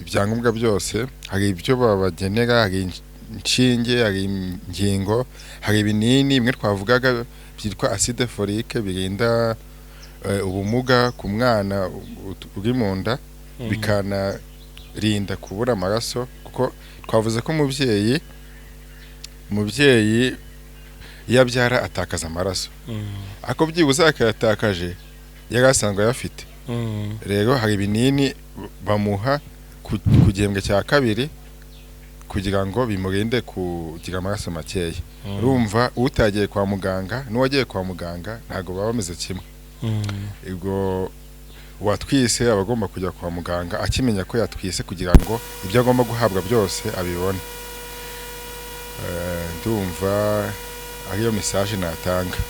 ibyangombwa byose. Hari ibyo babagenera, hari inshinge, hari ingingo, hari ibinini bimwe twavugaga byitwa acide folique birinda ubumuga ku mwana uri mu nda, bikanarinda kubura amaraso, kuko twavuze ko umubyeyi iyo abyara atakaza amaraso, ariko byibuze akayatakaje yari asanzwe ayafite. Rero hari ibinini bamuha ku gihembwe cya kabiri kugira ngo bimurinde kugira amaraso makeya. Urumva utagiye kwa muganga n'uwagiye kwa muganga ntabwo baba bameze kimwe. Ubwo uwatwise aba agomba kujya kwa muganga akimenya ko yatwise, kugira ngo ibyo agomba guhabwa byose abibone. Ndumva ariyo message natanga.